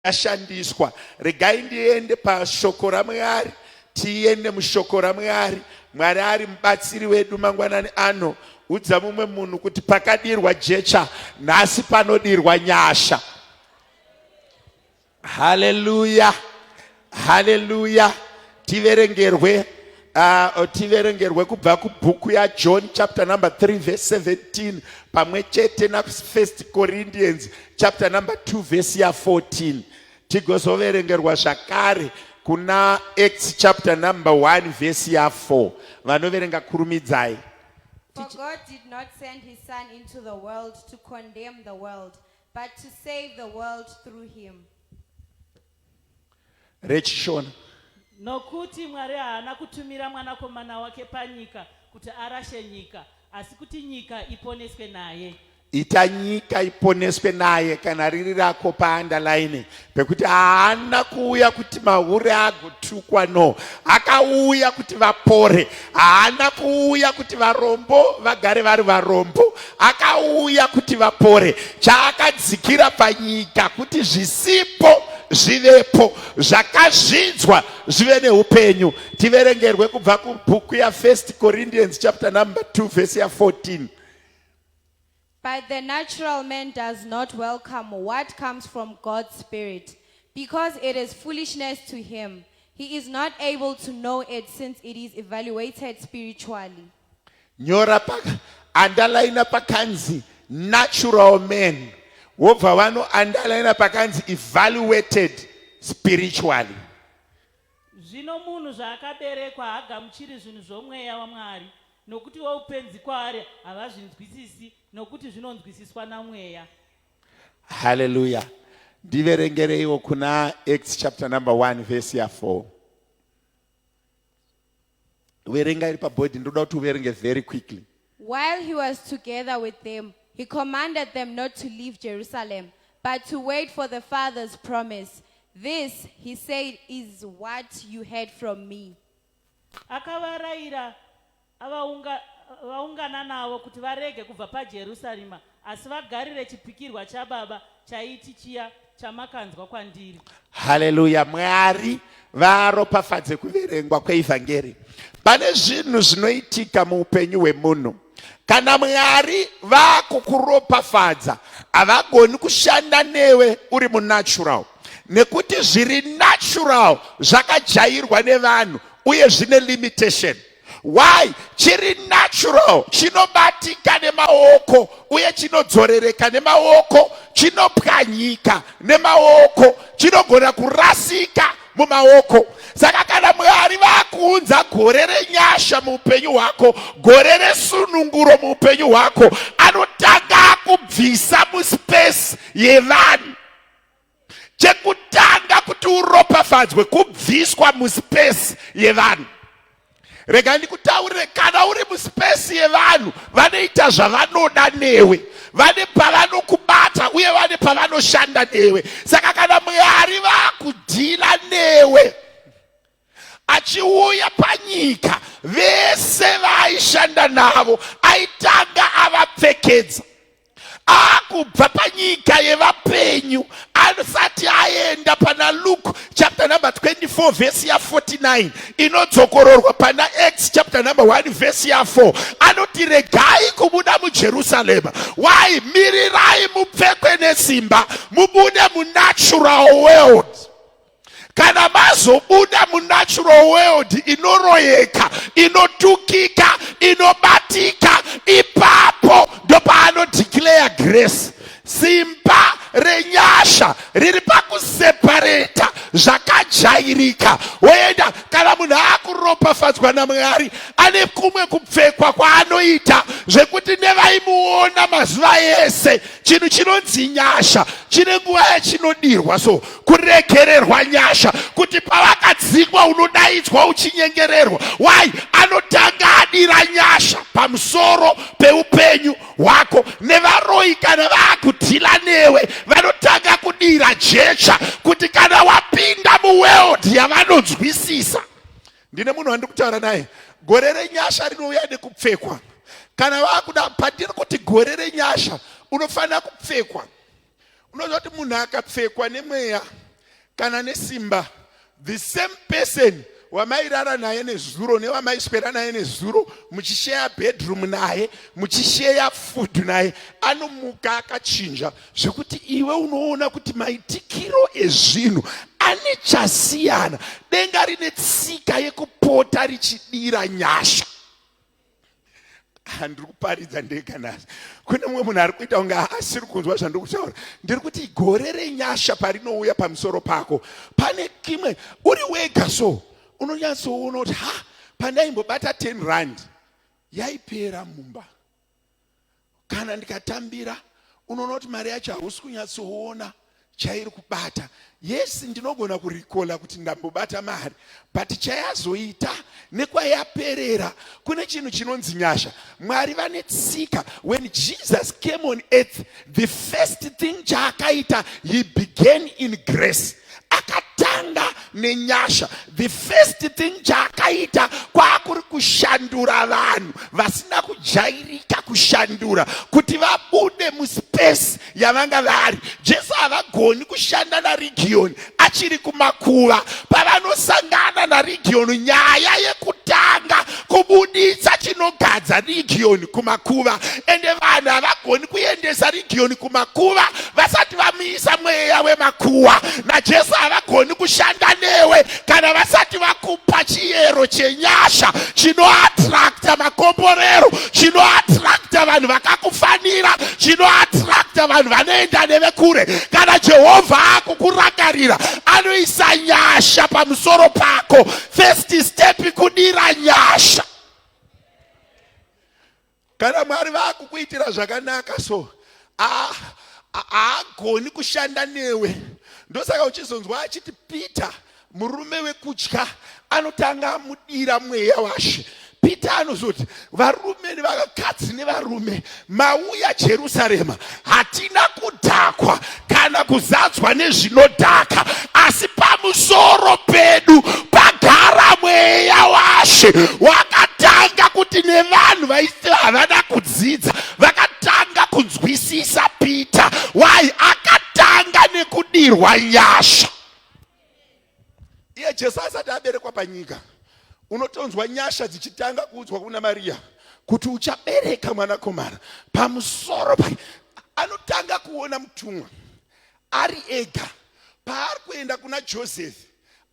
Yashandiswa. Regai ndiende pashoko raMwari, tiende mushoko raMwari. Mwari ari mubatsiri wedu mangwanani ano. Udza mumwe munhu kuti pakadirwa jecha, nhasi panodirwa nyasha. Haleluya, haleluya. Tiverengerwe tiverengerwe kubva kubhuku yaJohn chapter number 3 verse 17 pamwe chete naFirst Corinthians chapter number 2 verse ya14, tigozoverengerwa zvakare kuna Acts chapter number 1 verse ya4. Vanoverenga, kurumidzai. For God did not send his Son into the world to condemn the world, but to save the world through him. RechiShona. Nokuti Mwari haana kutumira Mwanakomana wake panyika kuti arashe nyika, asi kuti nyika iponeswe naye. Ita nyika iponeswe naye. Kana riri rako, paunderline pekuti haana kuuya kuti mahure agotukwa. No, akauya kuti vapore. Haana kuuya kuti varombo vagare vari varombo, akauya kuti vapore. Chaakadzikira panyika kuti zvisipo zvivepo, zvakazvidzwa zvive neupenyu. Tiverengerwe kubva kubhuku yaFirst Corinthians chapter number 2 verse ya14. But the natural man does not welcome what comes from God's Spirit, because it is foolishness to him. He is not able to know it since it is evaluated spiritually. Nyora pa underline pakanzi "natural man", wobva vano underline pakanzi "evaluated spiritually". Zvino munhu zvaakaberekwa haagamuchiri zvinhu zvomweya waMwari, nokuti woupenzi kwaari, havazvinzwisisi, nokuti zvinonzwisiswa namweya. Haleluya. Ndiverengereiwo kuna Acts chapter number 1 verse ya4. Verenga iri pabhodhi, ndoda kuti uverenge very quickly. While he was together with them, he commanded them not to leave Jerusalem, but to wait for the Father's promise. "This," he said, "is what you heard from me." Akavarayira vaungana navo kuti varege kubva paJerusarema, asi vagarire chipikirwa chaBaba, chaiti chiya chamakanzwa kwandiri. Haleluya. Mwari varopafadze kuverengwa kweivhangeri. Pane zvinhu zvinoitika muupenyu hwemunhu. Kana Mwari vakukuropafadza, havagoni kushanda newe uri munatural, nekuti zviri natural zvakajairwa nevanhu uye zvine limitation. Why? Chiri natural chinobatika nemaoko uye chinodzorereka nemaoko, chinopwanyika nemaoko, chinogona kurasika mumaoko. Saka kana Mwari vakuunza gore renyasha muupenyu hwako, gore resununguro muupenyu hwako, anotanga kubvisa muspace yevanhu. Chekutanga kuti uropafadzwe kubviswa muspace yevanhu. Rega ndikutaurire, kana uri muspace yevanhu, vanoita zvavanoda newe, vane pavanokubata uye vane pavanoshanda newe. Saka kana Mwari vakudeala newe, achiuya panyika, vese vaaishanda navo aitanga avapfekedza. Akubva panyika yevapenyu, asati aenda, pana Luke chapter number 24 vhesi ya49, inodzokororwa pana Acts chapter number 1 vhesi ya4, anoti, "Regai kubuda muJerusarema." Why? Mirirai mupfekwe nesimba, mubude munatural world. Kana mazobuda munatural world inoroyeka, inotukika, inobatika, ipapo ndopaanodeclare grace. Simba renyasha riri pakuseparata zvakajairika woenda. Kana munhu akuropafadzwa naMwari, ane kumwe kupfekwa kwaanoita zvekuti nevaimuona mazuva ese. Chinhu chinonzi nyasha chine nguva yachinodirwa, so kuregererwa nyasha, kuti pavakadzingwa unodaidzwa uchinyengererwa. Why? Anotanga adira nyasha pamusoro peupenyu hwako. Nevaroi kana vaakudeala newe, vanotanga kudira jecha kuti kana wapinda muworld yavanonzwisisa. Ndine munhu wandiri kutaura naye. Gore renyasha rinouya nekupfekwa. Kana vakuda, pandiri kuti gore renyasha, unofanira kupfekwa. Unoziva kuti munhu akapfekwa nemweya. Kana nesimba, the same person wamairara naye nezuro newamaiswera naye nezuro, muchisheya bedroom naye, muchisheya food naye, anomuka akachinja zvekuti iwe unoona kuti maitikiro ezvinhu ane chasiyana. Denga rine tsika yekupota richidira nyasha. Ndiri kuparidza ndega nhasi. Kune mumwe munhu ari kuita kunge asiri kunzwa zvandiri kutaura. Ndiri kuti gore renyasha parinouya pamusoro pako, pane kimwe uri wega so unonyatsoona kuti ha, pandaimbobata 10 rand yaipera mumba, kana ndikatambira unoona kuti mari yacho hausi kunyatsoona chairi kubata. Yes, ndinogona kurikola kuti ndambobata mari, but chayazoita nekwayaperera, kune chinhu chinonzi nyasha. Mwari vane tsika. When Jesus came on earth, the first thing chaakaita, he began in grace. Akatanga nenyasha. The first thing chaakaita kwaakuri kushandura vanhu vasina kujairika, kushandura kuti vabude muspace yavanga vari. Jesu havagoni kushanda naRigiyoni achiri kumakuva. Pavanosangana naRigiyoni, nyaya yekutanga kubuditsa chinogadza Rigiyoni kumakuva. Ende vanhu havagoni kuendesa Rigiyoni kumakuva vasati vamuisa mweya wemakuva. NaJesu havagoni kushanda newe kana vasati vakupa chiyero chenyasha chinoatrakta makomborero, chinoatrakta vanhu vakakufanira, chinoatrakta vanhu vanoenda neve kure. Kana Jehovha akukurangarira, anoisa nyasha pamusoro pako. First step kudira nyasha. Kana Mwari vakukuitira zvakanaka so, haagoni kushanda newe. Ndosaka uchizonzwa achiti Peter, murume wekutya, anotanga amudira mweya waShe. Peter anozoti, varume nevakadzi nevarume mauya Jerusarema, hatina kudhakwa kana kuzadzwa nezvinodhaka, asi pamusoro pedu pagara mweya waShe. Wakatanga kuti nevanhu vaisi havana kudzidza vakatanga kunzwisisa Peter. Why? Akatanga nekudirwa nyasha. Iye Jesu asati aberekwa panyika, unotonzwa nyasha dzichitanga kuudzwa kuna Mariya kuti uchabereka mwanakomana. Pamusoro pa anotanga kuona mutumwa ari ega paari kuenda kuna Joseph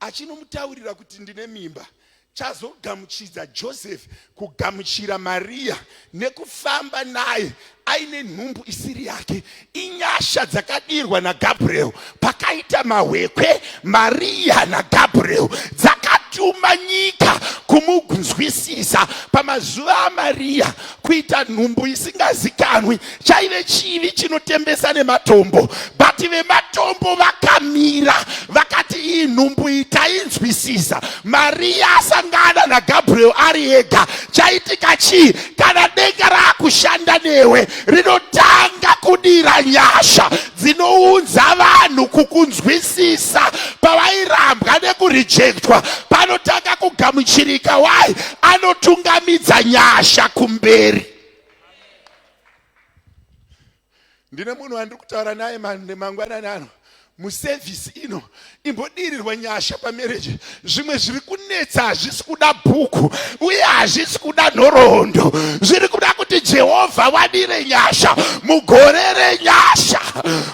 achinomutaurira kuti ndine mimba. Chazogamuchidza Joseph kugamuchira Mariya nekufamba naye aine nhumbu isiri yake inyasha dzakadirwa naGabriel. Pakaita mahwekwe Mariya naGabriel dzakatuma nyika kumunzwisisa. Pamazuva aMariya, kuita nhumbu isingazikanwi chaive chivi chinotembesa nematombo, but vematombo vakamira vakati iyi nhumbu iyi tainzwisisa. Mariya asangana naGabriel ari ega, chaitika chii? Kana denga raakushanda newe, rinotanga kudira nyasha dzinounza vanhu kukunzwisisa. Pavairambwa nekurejectwa, panotanga kugamuchirika. Why? Anotungamidza nyasha kumberi. Ndine munhu wandiri kutaura naye mangwanani ano musevhisi ino. Imbodirirwa nyasha pamereji. Zvimwe zviri kunetsa hazvisi kuda bhuku uye hazvisi kuda nhoroondo, zviri kuda kuti Jehovha wadire nyasha mugore renyasha.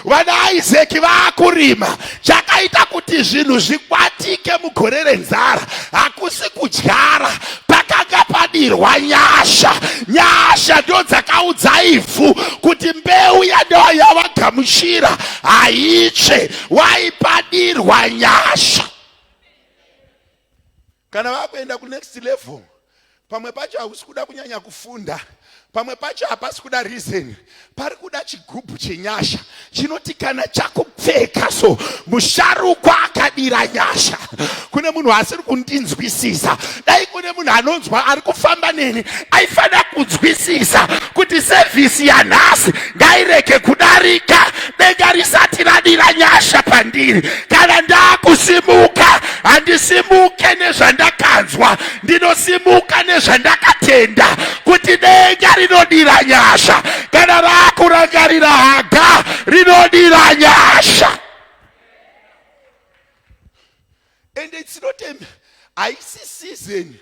Vana Isaki vaakurima. Chakaita kuti zvinhu zvikwatike mugore renzara hakusi kudyara, pakanga padirwa nyasha. Nyasha ndo dzakaudza ivhu kuti mbeu yavagamuchira haitsve. Waipadirwa nyasha. Kana vakuenda kunext level, pamwe pacho hausi kuda kunyanya kufunda, pamwe pacho hapasi kuda reason, pari kuda chigubhu chenyasha chinoti kana chakupfeka so. Musharukwa akadira nyasha. Kune munhu asiri kundinzwisisa. Dai kune munhu anonzwa ari kufamba neni, aifanira kunzwisisa kuti sevhisi yanhasi ngairege kudarika denga risati radira nyasha pandiri. Kana ndakusimuka, handisimuke nezvandakanzwa, ndinosimuka nezvandakatenda kuti denga rinodira nyasha. Kana raakurangarira Haga, rinodira nyasha. And it's not a, haisi season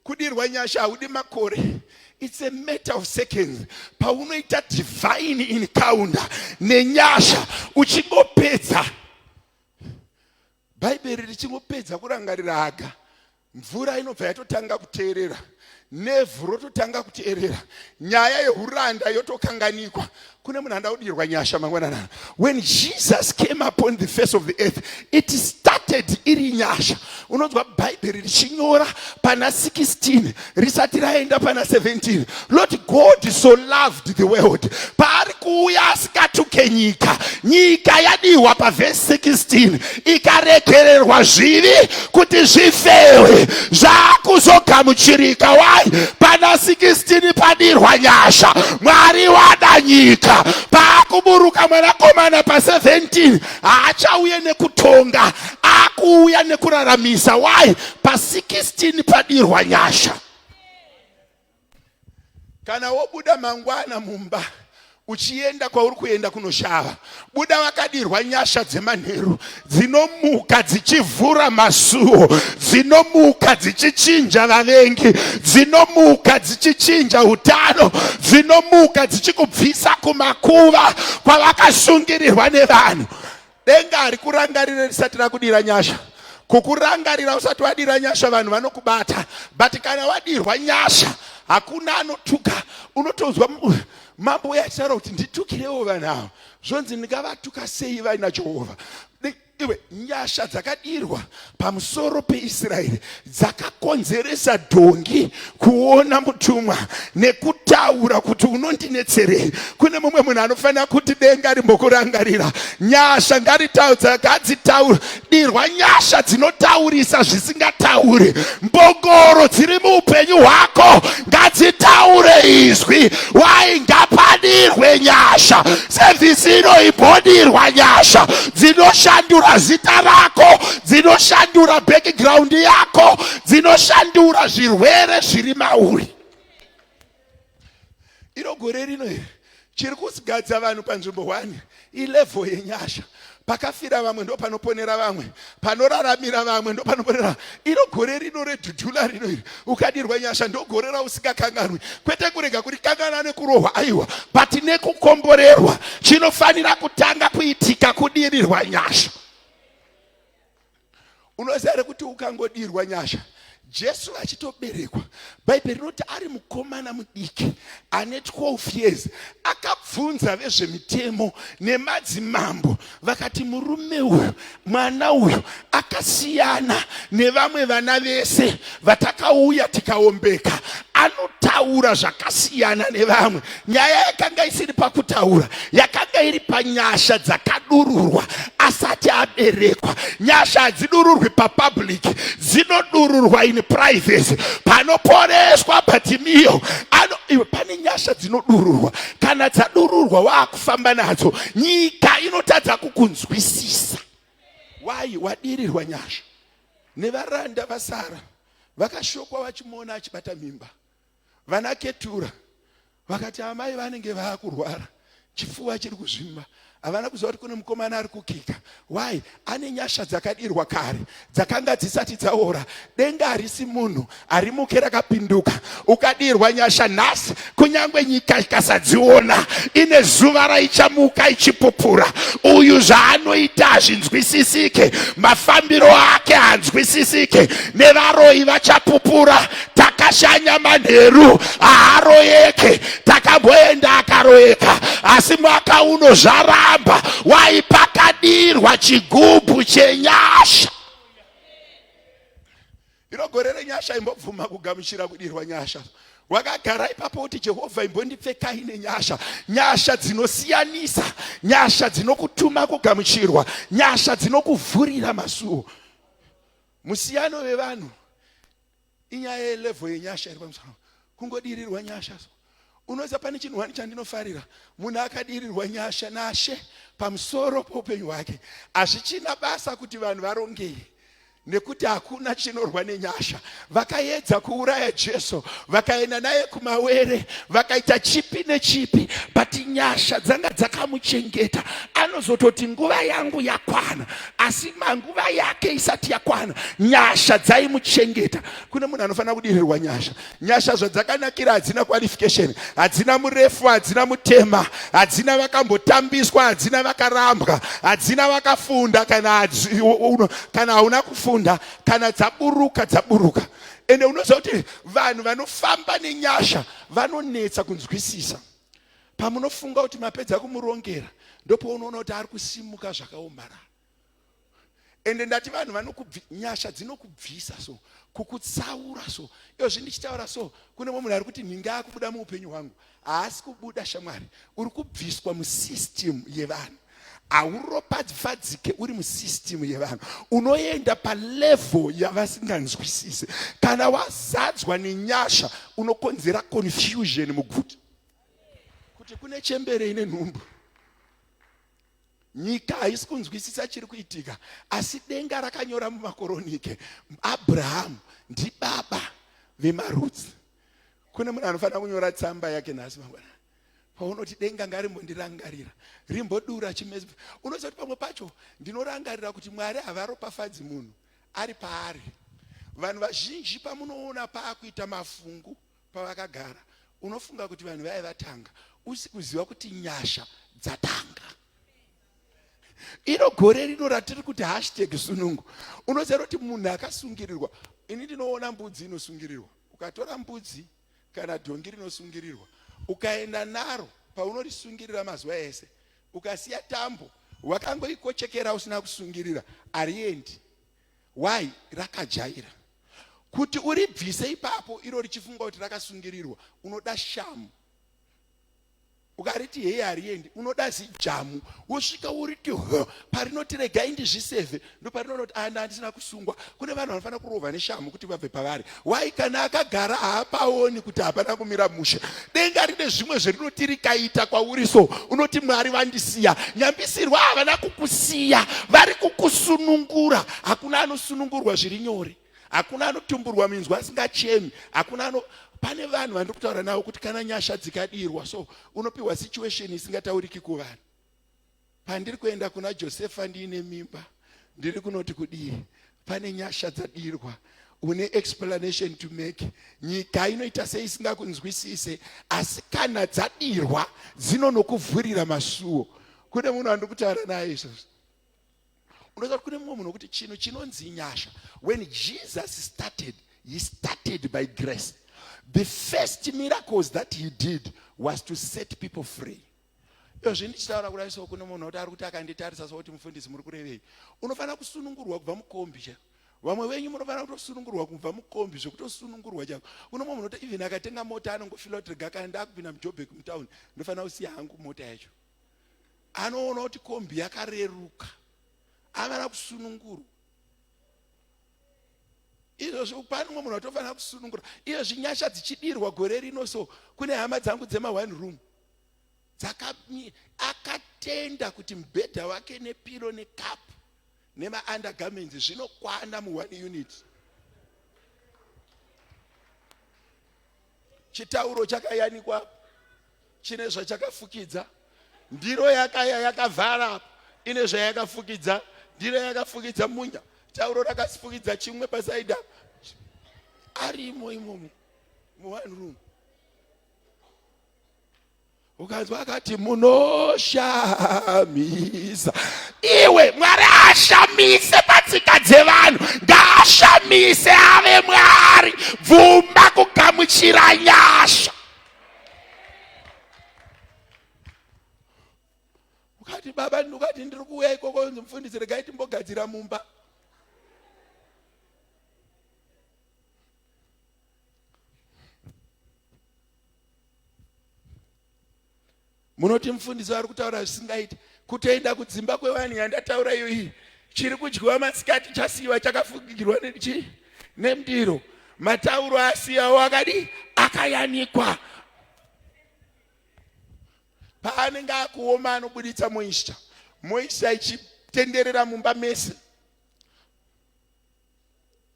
kudirwa nyasha haudi makore. It's a matter of seconds. Paunoita divine encounter nenyasha uchingopedza Bhaibheri richingopedza kurangarira Haga, mvura inobva yatotanga kuteerera, nevhu rototanga kuteerera, nyaya yehuranda yotokanganikwa. Kune munhu anoda kudirwa nyasha mangwanana. When Jesus came upon the face of the earth, it started iri nyasha. Unonzwa Bhaibheri richinyora pana 16 risati raenda pana 17. Lord God so loved the world. Paari kuuya asikatuke nyika, nyika yadiwa pavhesi 16 ikaregererwa zvivi kuti zvifewe zvakuzogamuchirika. Why? Pana 16 padirwa nyasha, Mwari wada nyika. Paakuburuka mwanakomana pa 17 haachauye nekutonga, akuuya nekuraramisa. Why? Pa 16 padirwa nyasha. Kana wobuda mangwana mumba uchienda kwauri kuenda kunoshava, buda wakadirwa nyasha dzemanheru dzinomuka dzichivhura masuo, dzinomuka dzichichinja vavengi, dzinomuka dzichichinja utano, dzinomuka dzichikubvisa kumakuva kwavakasungirirwa nevanhu. Denga harikurangarire risati rakudira nyasha. Kukurangarira usati wadira nyasha vanhu vanokubata, but kana wadirwa nyasha hakuna anotuka. Unotonzwa mambo uya achitaura kuti nditukirewo vanhu ava, zvonzi ndingavatuka sei vaina Jehovha. Iwe, nyasha dzakadirwa pamusoro peIsraeri dzakakonzeresa dhongi kuona mutumwa nekutaura kuti unondinetserei. Kune mumwe munhu anofanira kuti denga rimbokurangarira. Nyasha ngadzitaura, dirwa nyasha dzinotaurisa zvisingatauri. Mbongoro dziri muupenyu hwako ngadzitaure izwi. Wai ngapadirwe nyasha. Sevhisi ino imbodirwa nyasha dzinoshandura zita rako, dzinoshandura background yako, dzinoshandura zvirwere zviri mauri. Iro gore rino iri chiri kusigadza vanhu panzvimbo 1 ilevel yenyasha. Pakafira vamwe ndo panoponera vamwe, panoraramira vamwe ndo panoponera. Iro gore rino redhudhula rino iri, ukadirwa nyasha ndo gore rausingakanganwi. Kwete kurega kurikanganwa nekurohwa, aiwa, but nekukomborerwa. Chinofanira kutanga kuitika kudirirwa nyasha. Unoziva here kuti ukangodirwa nyasha, Jesu achitoberekwa, Bhaibheri rinoti ari mukomana mudiki ane 12 years akabvunza vezvemitemo nemadzimambo, vakati murume uyu, mwana uyu akasiyana nevamwe vana vese vatakauya tikaombeka, anotaura zvakasiyana nevamwe. Nyaya yakanga isiri pakutaura, yakanga iri panyasha dzakadururwa asati aberekwa. Nyasha hadzidururwi papublic, dzinodururwa in privacy. Panoporeswa Bartimeo ano, iwe pane nyasha dzinodururwa, kana dzadururwa waakufamba nadzo, nyika inotadza kukunzwisisa. Why? Wadirirwa nyasha. Nevaranda vaSara vakashokwa vachimuona achibata mimba. Vana Ketura vakati amai vanenge vaakurwara, chipfuva chiri kuzvimba. Havana kuziva kuti kune mukomana ari kukika. Why? Ane nyasha dzakadirwa kare dzakanga dzisati dzaora. Denga harisi munhu, harimuke rakapinduka. Ukadirwa nyasha nhasi, kunyange nyika ikasadziona, ine zuva raichamuka ichipupura. Uyu zvaanoita hazvinzwisisike, mafambiro ake haanzwisisike, nevaroyi vachapupura. Takashanya manheru haaroyeke, takamboenda akaroyeka, asi mwaka uno zvaramba. Waipakadirwa chigubhu chenyasha. Iro gore renyasha, imbobvuma kugamuchira kudirwa nyasha. Wakagara ipapo kuti Jehovha imbondipfekai nenyasha. Nyasha dzinosiyanisa, nyasha dzinokutuma kugamuchirwa, nyasha dzinokuvhurira masuo. Musiyano wevanhu inyaya yelevel yenyasha iri pamusoro. Kungodirirwa nyasha so. Unoziva pane chinhu wani chandinofarira, munhu akadirirwa nyasha naShe pamusoro poupenyu hwake, hazvichina basa kuti vanhu varongei. Nekuti hakuna chinorwa nenyasha. Vakaedza kuuraya Jesu, vakaenda naye kumawere, vakaita chipi nechipi, but nyasha dzanga dzakamuchengeta. Anozototi nguva yangu yakwana, asi manguva yake isati yakwana, nyasha dzaimuchengeta. Kune munhu anofanira kudirirwa nyasha. Nyasha zvadzakanakira hadzina qualification, hadzina murefu, hadzina mutema, hadzina vakambotambiswa, hadzina vakarambwa, hadzina vakafunda kana kana hauna kufunda, kana dzaburuka dzaburuka. Ende unoziva kuti vanhu vanofamba nenyasha vanonetsa kunzwisisa. Pamunofunga kuti mapedza kumurongera, ndopaunoona kuti ari kusimuka zvakaomarara. Ende ndati vanhu vanokubvi nyasha dzinokubvisa so kukutsaura so iyozvi ndichitaura so kune mumwe munhu ari kuti nhingi akubuda muupenyu hwangu haasi kubuda shamwari uri kubviswa musystem yevanhu hauropafadzike uri musystem yevanhu unoenda palevel yavasinganzwisise kana wazadzwa nenyasha unokonzera confusion muguta kuti kune chembere ine nhumbu Nyika haisi kunzwisisa chiri kuitika, asi denga rakanyora mumakoronike, Abrahamu ndibaba vemarudzi. Kune munhu anofanira kunyora tsamba yake nhasi mangwanani paunoti denga ngarimbondirangarira rimbodura chimezi. Unoziva kuti pamwe pacho ndinorangarira kuti Mwari havaropafadzi munhu ari paari. Vanhu vazhinji pamunoona paakuita mafungu pavakagara unofunga kuti vanhu vaive vatanga usi kuziva kuti nyasha dzatanga iro gore rino ratiri kuti hashtag sunungu unoziva kuti munhu akasungirirwa ini ndinoona mbudzi inosungirirwa ukatora mbudzi kana dhongi rinosungirirwa ukaenda naro paunorisungirira mazuva ese ukasiya tambo wakangoikochekera usina kusungirira hariendi Why? Rakajaira. Kuti uribvise ipapo iro richifunga kuti rakasungirirwa, unoda shamu. Ukariti hei hariendi, unoda zijamu. Wosvika uriti h parinoti regai ndizvisevhe, ndoparinonoti ah ndandisina kusungwa. Kune vanhu vanofanira kurova neshamu kuti vabve pavari. Why? Kana akagara haapaoni kuti hapana kumira mushe. Denga rine zvimwe zverinoti rikaita kwauri so unoti Mwari vandisiya. Nyambisirwa havana kukusiya, vari kukusunungura. Hakuna anosunungurwa zviri nyore, hakuna anotumburwa minzwa asingachemi, hakuna ano pane vanhu vandiri kutaura navo kuti kana nyasha dzikadirwa so unopiwa situation isingatauriki kuvanhu. Pandiri kuenda kuna Josefa ndiine mimba, ndiri kunoti kudii? Pane nyasha dzadirwa, une explanation to make. Nyika inoita seisingakunzwisise, asi kana dzadirwa dzinonokuvhurira masuo. Kune munhu andiri kutaura naye izvozvo. Unoziva kuti kune mumwe munhu wekuti chinhu chinonzi nyasha. When Jesus started, he started by grace. The first miracles that he did was to set people free. Izvi ndichitaura kudai so kune munhu kuti ari kuti akanditarisa so kuti mufundisi muri kurevei. Unofanira kusunungurwa kubva mukombi chaiko. Vamwe venyu munofanira kutosunungurwa kubva mukombi zvekutosunungurwa chaiko. Kune mumwe munhu kuti even akatenga mota anongofila kuti rega kana ndakupinda muJoburg mutown ndofanira kusiya hangu mota yacho. Anoona kuti kombi yakareruka. Avana kusunungurwa. Izvozvi pane umwe munhu watofanira kusunungura. Izvozvi nyasha dzichidirwa gore rino so kune hama dzangu dzema one room. Akatenda kuti mubhedha wake nepilo nekapu nemaundergarments zvinokwana muone unit. Chitauro chakayanikwa chine zvachakafukidza, ndiro yakaya yakavhara ine zvayakafukidza, ndiro yakafukidza munya, tauro rakafukidza chimwe pasaida arimo imomo muone room. Ukanzwa akati munoshamisa iwe, Mwari ashamise patsika dzevanhu, ngaashamise ave Mwari. Bvuma kugamuchira nyasha. Ukati baba, ukati ndiri kuuya ikoko, mufundisi regai timbogadzira mumba. Munoti mufundisi vari kutaura zvisingaiti. Kutoenda kudzimba kwevanhu yandataura iyo iyi, chiri kudyiwa masikati chasiyiwa chakafukigirwa nechi nemndiro, matauro asiyawo akadi akayanikwa. Paanenge akuoma anobuditsa moisture, moisture ichitenderera mumba mese.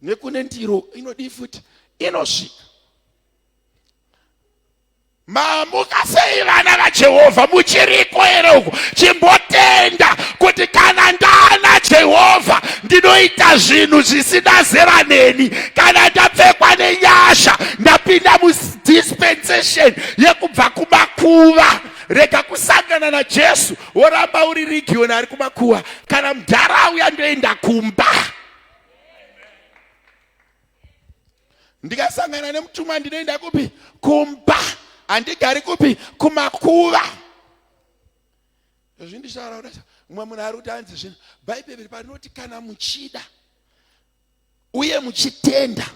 Nekune ndiro inodii futi inosvika. Mamuka sei vana vaJehovha? Muchiriko here uku? Chimbotenda kuti kana ndana Jehovha ndinoita zvinhu zvisina zera neni. Kana ndapfekwa nenyasha, ndapinda mudispensation yekubva kumakuva. Rega kusangana naJesu woramba uri region ari kumakuva. Kana mudhara auya ndoenda kumba. Ndikasangana nemutumwa ndinoenda kupi? Kumba. Handigari kupi? Kumakuva. Zvindishaura kuda mumwe munhu ari kuti hanzi zvino Bhaibheri parinoti kana muchida uye muchitenda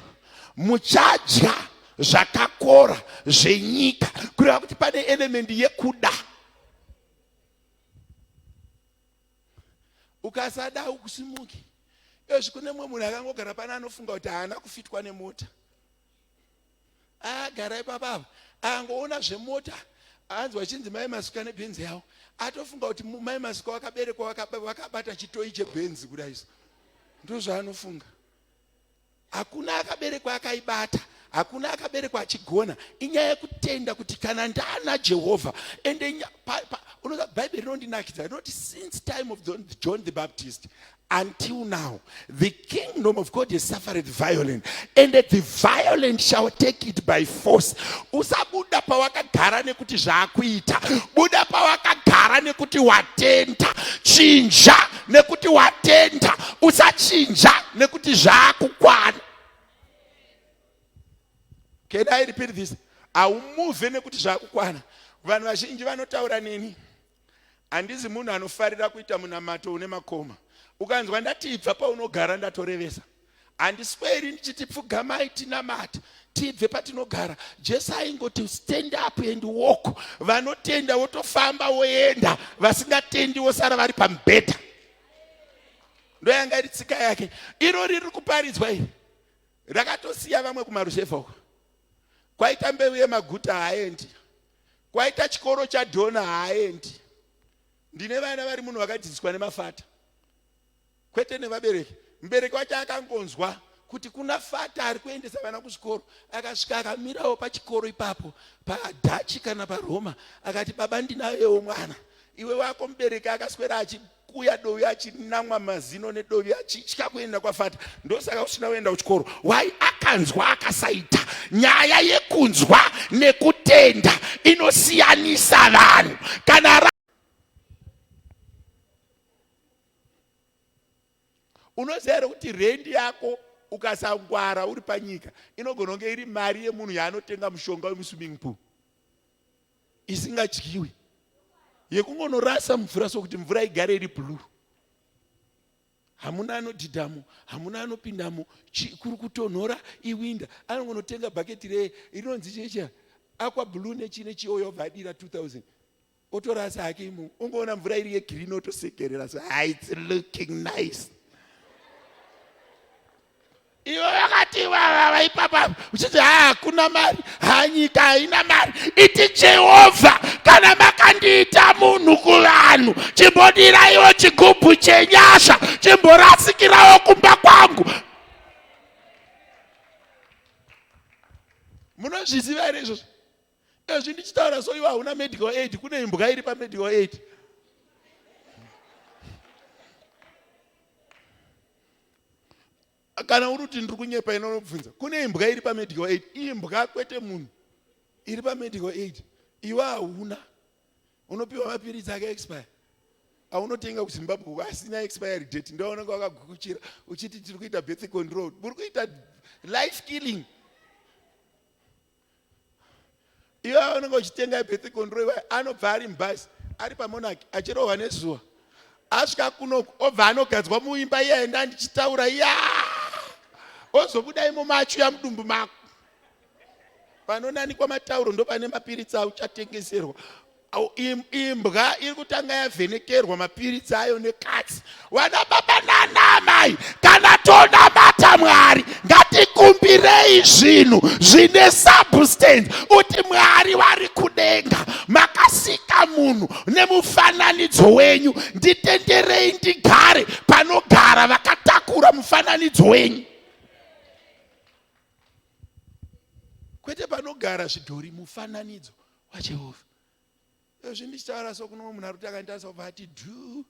muchadya zvakakora zvenyika, kureva kuti pane element yekuda. Ukasada ukusimuki. Ezvi kune mumwe munhu akangogara pana anofunga kuti haana kufitwa nemota. Agara ipapa apa angoona zvemota anzwa chinzi mai Masuka nebhenzi yavo, atofunga kuti mai Masuka wakaberekwa wakabata chitoyi chebhenzi kudai so. Ndozvaanofunga. Hakuna akaberekwa akaibata, hakuna akaberekwa achigona. Inyaya yekutenda kuti kana ndana Jehovha. Ende unoza Bhaibheri rinondinakidza rinoti since time of John the Baptist until now the kingdom of God has suffered violent and the violent shall take it by force. Usabuda pawakagara nekuti zvaakuita, buda pawakagara nekuti watenda. Chinja nekuti watenda, usachinja nekuti zvaakukwana. Can I repeat this? Haumuvhe nekuti zvaakukwana. Vanhu vazhinji vanotaura neni, handizi munhu anofarira kuita munamato une makoma. Ukanzwa ndati ibva paunogara, ndatorevesa. Handisweri ndichiti pfugamai tinamate tibve patinogara. Jesu aingoti stand up and walk. Vanotenda votofamba voenda, vasingatendi vosara vari pamubhedha. Ndoyanga iri tsika yake. Iro riri kuparidzwa iri rakatosiya vamwe kumaruzevha uko. Kwaita mbeu yemaguta haaendi, kwaita chikoro chadhona haaendi. Ndine vana vari munhu vakadzidziswa nemafata, kwete nevabereki. Mubereki wacho akangonzwa kuti kuna fata ari kuendesa vana kuzvikoro, akasvika akamirawo pachikoro ipapo padhachi kana paroma, akati baba ndinayewo mwana. Iwe wako mubereki akaswera achikuya dovi, achinamwa mazino nedovi, achitya kuenda kwafata, ndosaka usina kuenda kuchikoro. Why? Akanzwa akasaita. Nyaya yekunzwa nekutenda inosiyanisa vanhu. Kana unoziva here kuti rendi yako ukasangwara uri panyika inogona kunge iri mari yemunhu yaanotenga mushonga wemuswimming pool isingadyiwi, yekungonorasa mvura sokuti mvura igare iri blue. Hamuna anodhidhamo, hamuna anopindamo, kuri kutonhora iwinda. Anongonotenga bhaketi re rinonzi chicha aqua blue nechii nechii, obva adira 2000 otorasa hake imo. Ungoona mvura iri yegreen otosekerera so, ah, it's looking nice. Iwe vakati vavava ipapa uchiti ha hakuna mari, ha nyika haina mari. Iti Jehovha, kana makandiita munhu kuvanhu, chimbodiraiwo chigubhu chenyasha, chimborasikirawo kumba kwangu. Munozviziva here izvozvo? Ezvi ndichitaura so, iwe hauna medical aid, kune imbwa iri pamedical aid. Kana uri kuti ndiri kunyepa, inonobvunza. Kune imbwa iri pamedical aid, imbwa kwete munhu, iri pamedical aid. Iwe hauna, unopiwa mapiritsi aka expire aunotenga kuZimbabwe asina expiry date, ndounenge wakagukuchira uchiti tiri kuita birth control, muri kuita life killing. Iwe unenge uchitenga birth control, iwe anobva ari mubhasi ari pamonaki achirohwa nezuva, asvika kunoku obva anogadzwa muimba iya enda ndichitaura iya, ozobuda imomo achiuya mudumbu mako panonanikwa matauro, ndo pane mapiritsi auchatengeserwa. Imbwa iri kutanga yavhenekerwa mapiritsi ayo nekatsi. Vana baba nana amai, kana tonamata Mwari, ngatikumbirei zvinhu zvine substance. Uti Mwari vari kudenga, makasika munhu nemufananidzo wenyu, nditenderei ndigare panogara vakatakura mufananidzo wenyu. Kwete panogara zvidhori mufananidzo waJehovha. Izvi ndichitaura so kuno munhu ari kuti akanditarisa kubva ati dhuu.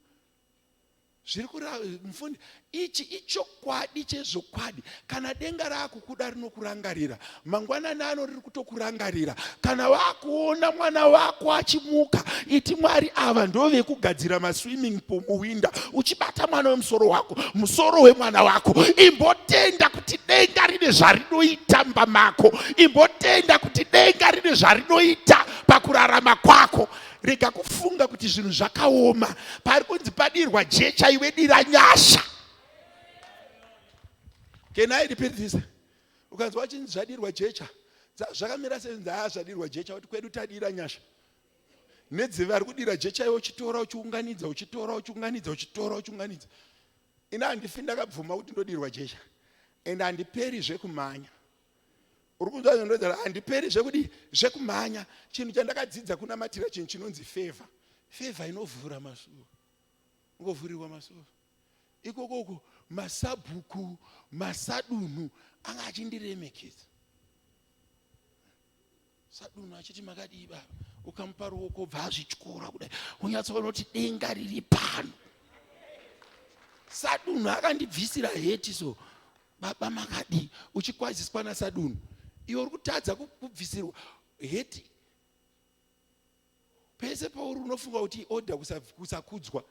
Zviri kura mufundi ichi ichokwadi chezvokwadi. Kana denga raakukuda rinokurangarira. Mangwanani ano riri kutokurangarira. Kana wakuona mwana wako achimuka, iti Mwari ava ndovekugadzira maswimming pool muwinda, uchibata mwana wemusoro wako, musoro wemwana wako. Imbotenda kuti denga rine zvarinoita mumba mako. Imbotenda kuti denga rine zvarinoita pakurarama kwako. Rega kufunga kuti zvinhu zvakaoma. Pari kunzi padirwa jecha iwe dira nyasha. Can I repeat this? Ukanzwa chinzi zvadirwa jecha, zvakamira senzi haa zvadirwa jecha kuti kwedu tadira nyasha. Nedziva ari kudira jecha iwe uchitora uchiunganidza uchitora uchiunganidza uchitora uchiunganidza. Ini handifi ndakabvuma kuti ndodirwa jecha and handiperi zvekumhanya. Uri kunzwa zvandinotaura? Handiperi zvekudii? Zvekumhanya. Chinhu chandakadzidza kunamatira chinhu chinonzi favor. Favor inovhura masuo. Ungovhurirwa masuo. Ikoko uko masabhuku, masadunhu anga achindiremekedza. Sadunhu achiti makadii baba, ukamupa ruoko obva azvityora kudai, unyatsoona kuti denga riri pano. Sadunhu akandibvisira heti so baba makadii, uchikwaziswa nasadunhu, iwe uri kutadza kubvisirwa heti pese pauri unofunga kuti order kusakudzwa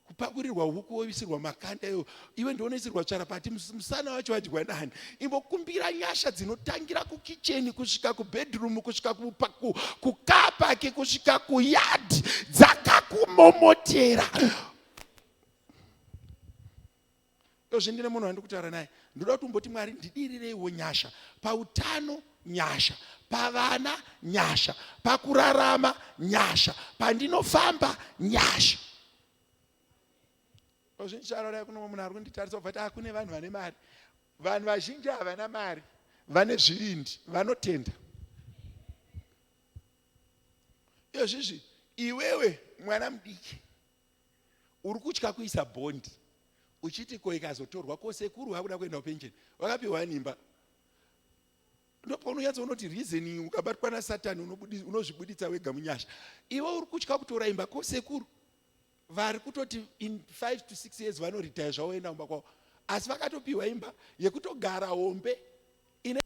kupakurirwa huku woisirwa makanda iwo iwe ndionoisirwa tsvarapati musana wacho wadyiwa nani imbokumbira nyasha dzinotangira kukicheni kusvika kubedroom kusvika kukapaki kusvika kuyadhi dzakakumomotera Izvozvi ndine munhu wandiri kutaura naye ndoda kuti umboti Mwari ndidirireiwo nyasha pautano nyasha pavana nyasha pakurarama nyasha pandinofamba nyasha. Izvozvi ndichitaura kuno munhu ari kunditarisa kubva ti ah, kune vanhu vane mari. Vanhu vazhinji havana mari, vane zvivindi, vanotenda. Izvozvizvi iwewe mwana mudiki Uri kutya kuisa bond uchiti ko ikazotorwa ko sekuru vakuda kuenda kupension vakapiwa nimba ndopaunonyatsoona kuti reasoning ukabatwa nasatani unozvibuditsa wega munyasha iwe uri kutya kutora imba ko sekuru vari kutoti in 5 to 6 years vanoritaya zvavo voenda kumba kwavo asi vakatopiwa imba yekutogara hombe ine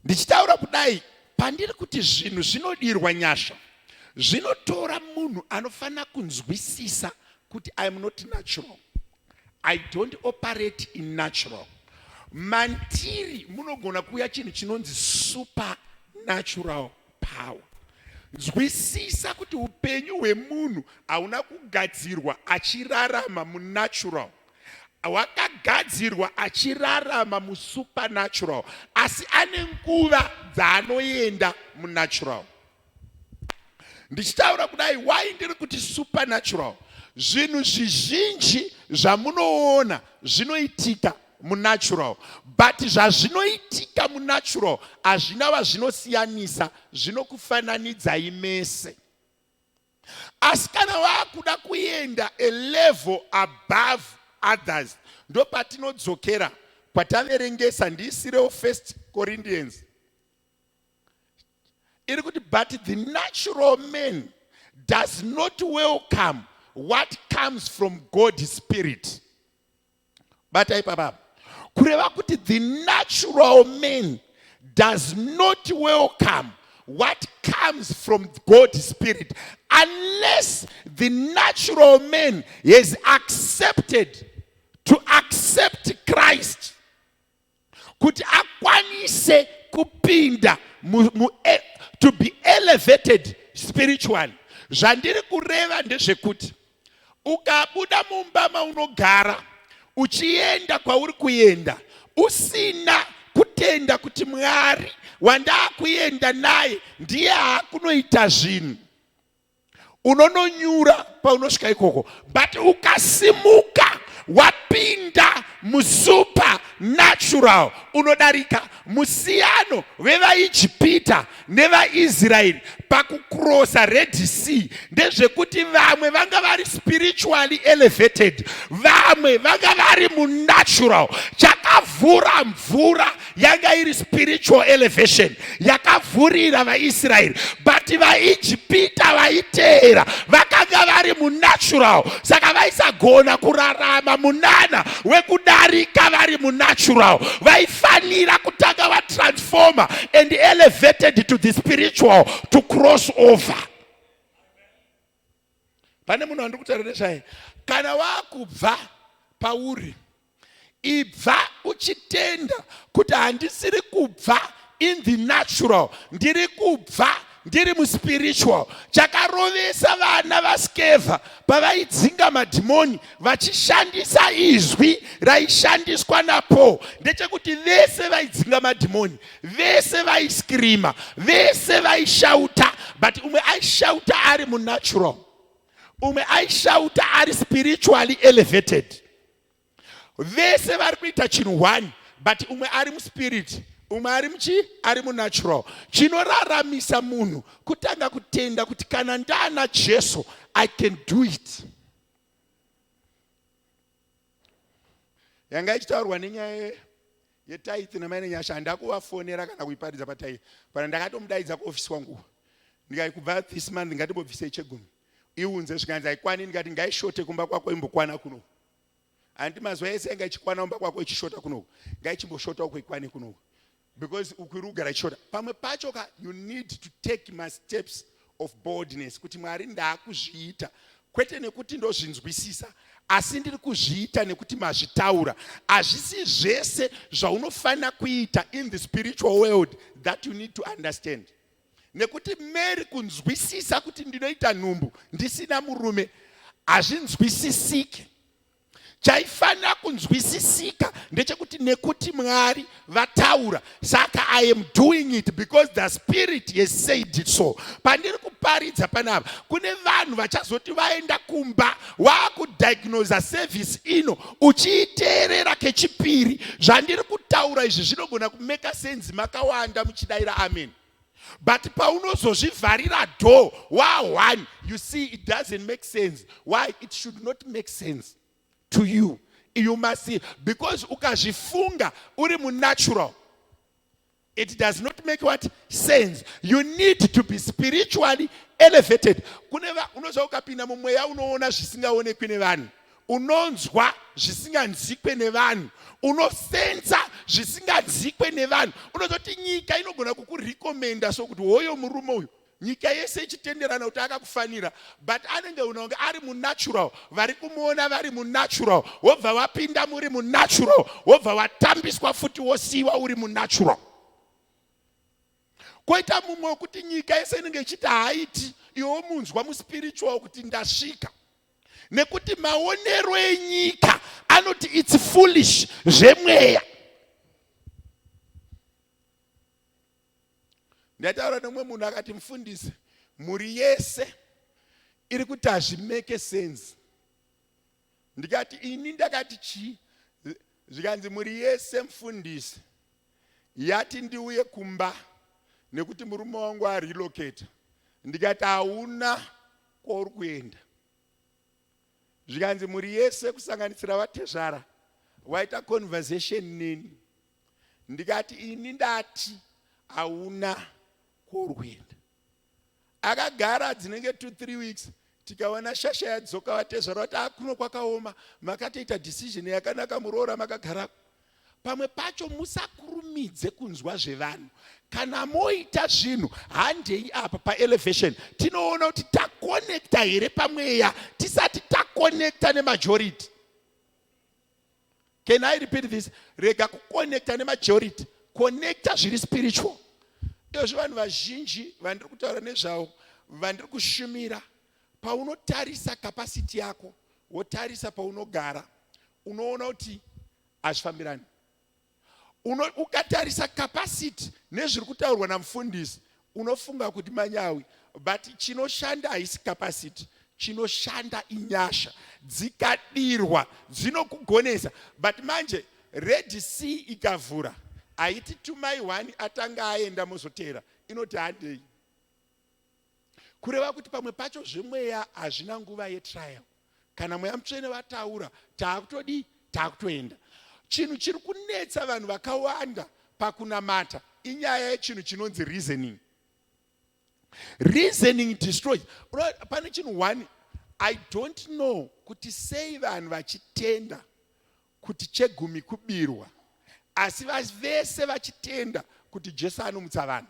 Ndichitaura kudai pandiri kuti zvinhu zvinodirwa nyasha zvinotora munhu anofanira kunzwisisa kuti I am not natural. I don't operate in natural. Mandiri munogona kuuya chinhu chinonzi supernatural power. Nzwisisa kuti upenyu hwemunhu hauna kugadzirwa achirarama munatural. Wakagadzirwa achirarama musupernatural asi ane nguva dzaanoenda munatural. Ndichitaura kudai why ndiri kuti supernatural? Zvinhu zvizhinji zvamunoona zvinoitika munatural but zvazvinoitika munatural hazvina vazvinosiyanisa zvinokufananidzai mese. Asi kana vakuda kuenda a level above others ndopatinodzokera kwataverengesa ndiisirewo First Corinthians iri kuti but the natural man does not welcome what comes from God's spirit. Bata ipapa. Kureva kuti the natural man does not welcome what comes from God's spirit unless the natural man has accepted to accept Christ kuti akwanise kupinda mu, mu, e, to be elevated spiritually. Zvandiri kureva ndezvekuti ukabuda mumba maunogara uchienda kwauri kuenda usina kutenda kuti Mwari wandaakuenda naye ndiye aakunoita zvinhu. Unononyura paunosvika ikoko, but ukasimuka wapinda musuper natural unodarika. Musiyano vevaIjipita nevaIsraeri pakucrossa Red Sea ndezvekuti vamwe vanga vari spiritually elevated, vamwe vanga vari munatural. Chakavhura mvura yanga iri spiritual elevation yakavhurira vaIsraeri, but vaIjipita vaiteera vakanga vari munatural, saka vaisagona kurarama munana wekudarika vari munatural. Vaifanira kutanga vatransformer and elevated to the spiritual to cross over. Pane munhu wandiri kutaura nezvaye, kana wakubva pauri, ibva uchitenda kuti handisiri kubva in the natural, ndiri kubva ndiri muspiritual. Chakarovesa vana vaSkevha pavaidzinga madhimoni vachishandisa izwi raishandiswa naPaul ndechekuti vese vaidzinga madhimoni, vese vaiskrima, vese vaishauta, but umwe aishauta ari munatural, umwe aishauta ari spiritually elevated. Vese vari kuita chinhu one, but umwe ari muspirit, umwe ari muchi ari munatural. Chinoraramisa munhu kutanga kutenda kuti kana ndaana Jesu, I can do it. Yanga ichitaurwa nenyaya yetithe namai Nenyasha, handakuvafonera kana kuiparidza patithe pana. Ndakatomudaidza kuofisi kwangu, ndikati kubva this month ngatimbobvisei chegumi, iunze. Zvikanzi haikwani. Ndikati ngaishote kumba kwako imbokwana kuno. Handi mazuva ese yanga ichikwana kumba kwako ichishota kunoku, ngaichimboshota uko ikwane kunoku, because uku iri kugara ichishota. Pamwe pacho ka, you need to take masteps of boldness kuti Mwari, ndaakuzviita kwete nekuti ndozvinzwisisa, asi ndiri kuzviita nekuti mazvitaura. Hazvisi zvese zvaunofanira kuita in the spiritual world that you need to understand, nekuti Mary kunzwisisa kuti ndinoita nhumbu ndisina murume hazvinzwisisike. Chaifanira kunzwisisika ndechekuti nekuti Mwari vataura, saka I am doing it because the Spirit has said it so. Pandiri kuparidza panapa, kune vanhu vachazoti vaenda kumba waakudiagnosa service ino uchiiteerera kechipiri. Zvandiri kutaura izvi zvinogona kumeka sense makawanda muchidayira amen, but paunozozvivharira door wa1, you see it doesn't make sense. Why? It should not make sense to you. You must see, because ukazvifunga uri munatural, it does not make what sense. You need to be spiritually elevated. Kune unoziva ukapinda mumweya unoona zvisingaonekwi nevanhu, unonzwa zvisinganzikwe nevanhu, unosensa zvisinganzikwe nevanhu. Unozoti nyika inogona kukurecommenda sokuti hoyo murume uyu, nyika yese ichitenderana kuti akakufanira, but anenge unonge ari munatural, vari kumuona vari munatural, wobva wapinda muri munatural, wobva watambiswa futi, wosiyiwa uri munatural. Koita mumwe wekuti nyika yese inenge ichiti haaiti, iwe womunzwa muspiritual kuti ndasvika, nekuti maonero enyika anoti it's foolish zvemweya. Ndataura nemumwe munhu akati, "Mufundisi, mhuri yese iri kuti hazvimake sense." Ndikati, "Ini ndakati chii?" Zvikanzi, "Mhuri yese, mufundisi, yati ndiuye kumba nekuti murume wangu arelocata." Ndikati, "Hauna kwauri kuenda." Zvikanzi, "Mhuri yese kusanganisira vatezvara waita conversation neni." Ndikati, "Ini ndati hauna kwauri kuenda." Akagara dzinenge 2 3 weeks, tikaona shasha yadzoka. Vatezvara vati, "Akuno kwakaoma, makatoita decision yakanaka, muroora makagarako." Pamwe pacho musakurumidze kunzwa zvevanhu kana moita zvinhu. Handei apa paelevation, tinoona kuti takonekta here pamweya tisati takonekta nemajority. Can I repeat this? Rega kukonekta nemajority, connecta zviri spiritual. Izvozvo vanhu vazhinji vandiri kutaura nezvavo, vandiri kushumira, paunotarisa capacity yako, wotarisa paunogara, unoona kuti hazvifambirani. Ukatarisa capacity nezviri kutaurwa namufundisi, unofunga kuti manyawi. But chinoshanda haisi capacity, chinoshanda inyasha dzikadirwa dzinokugonesa. But manje Red Sea ikavhura haiti tumai one atanga aenda mozoteera, inoti handei. Kureva kuti pamwe pacho zvemweya hazvina nguva yetrial. Kana Mweya Mutsvene vataura, taakutodii? Taakutoenda. Chinhu chiri kunetsa vanhu vakawanda pakunamata inyaya yechinhu chinonzi reasoning. Reasoning destroys. Pane chinhu one, I don't know kuti sei vanhu vachitenda kuti chegumi kubirwa, asi vese vachitenda kuti Jesu anomutsa vanhu.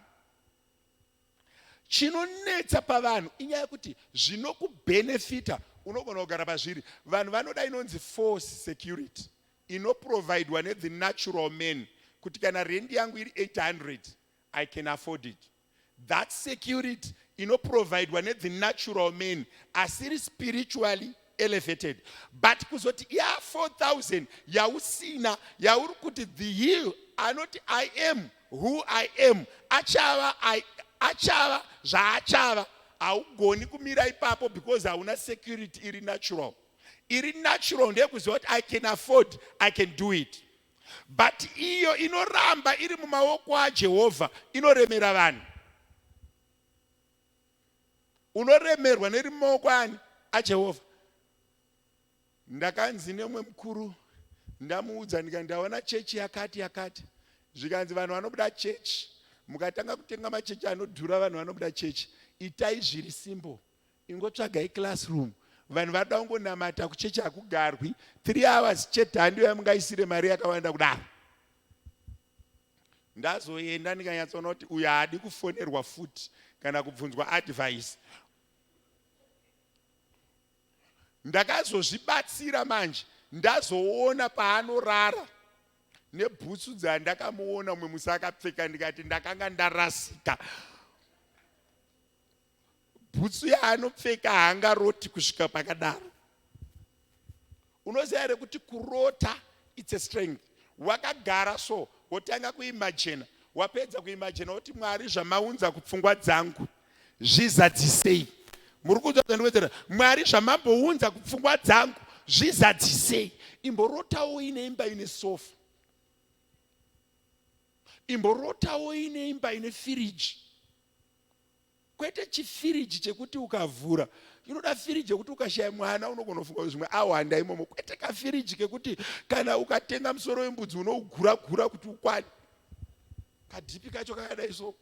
Chinonetsa pavanhu inyaya yekuti zvinokubhenefita unogona kugara pazviri. Vanhu vanoda inonzi false security inoprovidwa nethe natural man kuti kana rendi yangu iri 800 I can afford it. That security inoprovidwa nethe natural man asiri spiritually elevated. But kuzoti ya 4000 yausina yauri kuti the hill anoti I am who I am achava I, achava zvaachava haugoni kumira ipapo because hauna security iri natural. Iri natural ndeyekuziva kuti I can afford, I can do it. But iyo inoramba iri mumaoko aJehovha inoremera vanhu. Unoremerwa neri mumaoko ani? AJehovha. Ndakanzi nemumwe mukuru ndamuudza ndikati ndaona chechi yakati yakati, zvikanzi vanhu vanobuda chechi, mukatanga kutenga machechi anodhura vanhu vanobuda chechi, itai zviri simple, ingotsvagai classroom, vanhu vanoda kungonamata kuchechi hakugarwi 3 hours chete, handiyo yamungaisire mari yakawanda kudaro. Ndazoenda ndikanyatsoona kuti uyu haadi kufonerwa futi kana kubvunzwa advice. Ndakazozvibatsira manje ndazoona paanorara nebhutsu dzandakamuona umwe musi akapfeka, ndikati ndakanga ndarasika. Bhutsu yaanopfeka haangaroti kusvika pakadaro. Unoziva here kuti kurota it's a strength. Wakagara so wotanga kuimajena, wapedza kuimajena woti Mwari zvamaunza kupfungwa dzangu zvizadzisei. Muri kunzwa zvandikuwedzera? Mwari zvamambounza kupfungwa dzangu zvizadzisei. Imborotawo ine imba ine sofa, imborotawo ine imba ine firiji. Kwete chifiriji chekuti ukavhura inoda firiji yekuti ukashaya mwana unogona kufunga kuti zvimwe awanda imomo, kwete kafiriji kekuti kana ukatenga musoro wembudzi unougura gura kuti ukwane. Kadhipi kacho kakadai so,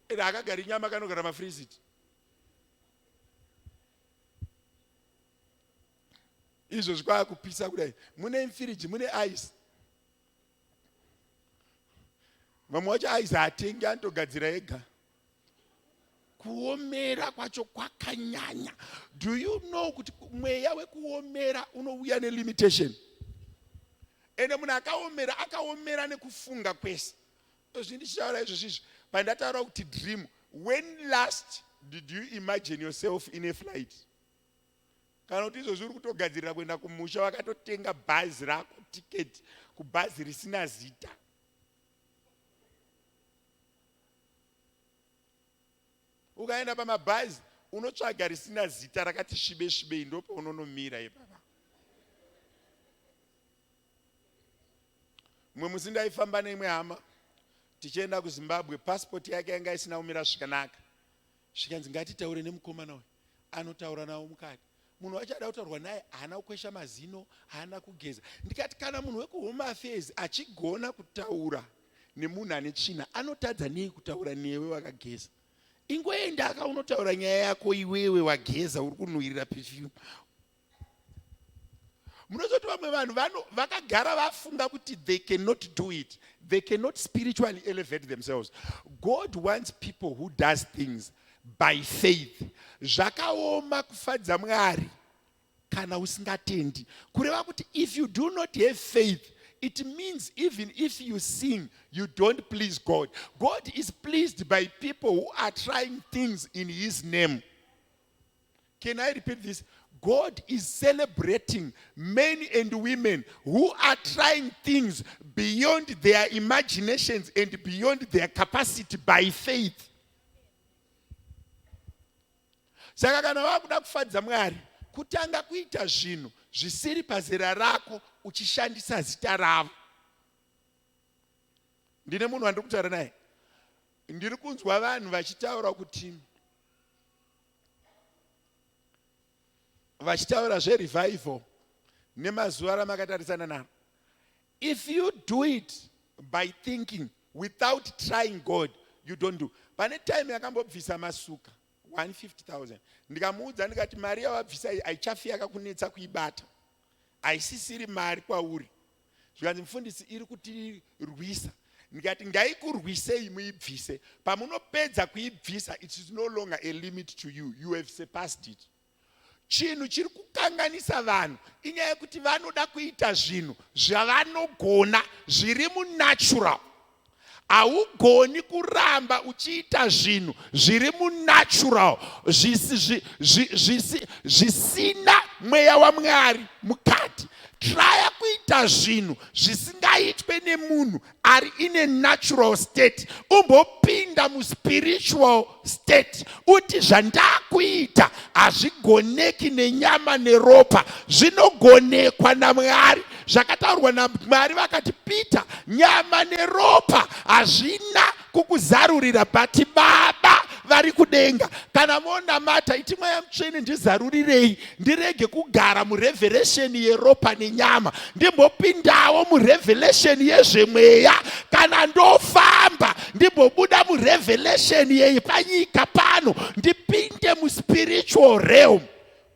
ende hakagari nyama, kanogara mafriziti. Izvozvi kwakupisa kudai, mune firiji mune ice. Vamwe vacho aizi hatengi, anotogadzira ega. Kuomera kwacho kwakanyanya. Do you know kuti mweya wekuomera unouya nelimitation? Ende munhu akaomera, akaomera nekufunga kwese. Izvi ndichitaura izvozvi izvi, pandataura kuti dream, when last did you imagine yourself in a flight? Kana kuti izvozvi uri kutogadzirira kuenda kumusha, wakatotenga bhazi rako, tiketi kubhazi risina zita. Ukaenda pamabhazi unotsvaga risina zita rakati svibe svibei, ndopaunonomira ipapa. Mumwe musi ndaifamba neimwe hama tichienda kuZimbabwe, pasipoti yake yanga isina kumira zvakanaka. Zvikanzi ngatitaure nemukomana uyu anotaura navo mukati. Munhu wacho ada kutaurwa naye haana kukwesha mazino, haana kugeza. Ndikati kana munhu wekuHome Affairs achigona kutaura nemunhu ane tsvina, anotadza nei kutaura newe wakageza? Ingoenda aka unotaura nyaya yako iwewe wageza, uri kunhuhwirira perfume. Munozoti vamwe vanhu vakagara vafunga kuti they cannot do it, they cannot spiritually elevate themselves. God wants people who does things by faith. Zvakaoma kufadza Mwari kana usingatendi. Kureva kuti if you do not have faith, it means even if you sing, you don't please God. God is pleased by people who are trying things in his name. Can I repeat this? God is celebrating men and women who are trying things beyond their imaginations and beyond their capacity by faith. Saka kana wakuda kufadza Mwari, kutanga kuita zvinhu zvisiri pazera rako uchishandisa zita ravo. Ndine munhu wandiri kutaura naye, ndiri kunzwa vanhu vachitaura kuti vachitaura zverevival nemazuva ramakatarisana naro. If you do it by thinking without trying God, you don't do. Pane time yakambobvisa Masuka 150,000, ndikamuudza ndikati mari yawabvisa iyi haichafi yakakunetsa kuibata, haisisiri mari kwauri. Zvikanzi, mufundisi, iri kutirwisa. Ndikati ngaikurwisei, muibvise. Pamunopedza kuibvisa, it is no longer a limit to you, you have surpassed it. Chinhu chiri kukanganisa vanhu inyaya yekuti vanoda kuita zvinhu zvavanogona zviri munatural. Haugoni kuramba uchiita zvinhu zviri munatural zvisina mweya waMwari mukati. Traya kuita zvinhu zvisingaitwe nemunhu ari in a natural state, umbopinda muspiritual state, uti zvandakuita hazvigoneki nenyama neropa, zvinogonekwa naMwari. Zvakataurwa naMwari vakati, Peter, nyama neropa hazvina kukuzarurira, but Baba vari kudenga. Kana monamata, iti, Mweya Mutsvene, ndizarurirei ndirege kugara murevelation yeropa nenyama, ndimbopindawo murevelation yezvemweya. Kana ndofamba, ndimbobuda murevelation yepanyika pano, ndipinde muspiritual realm.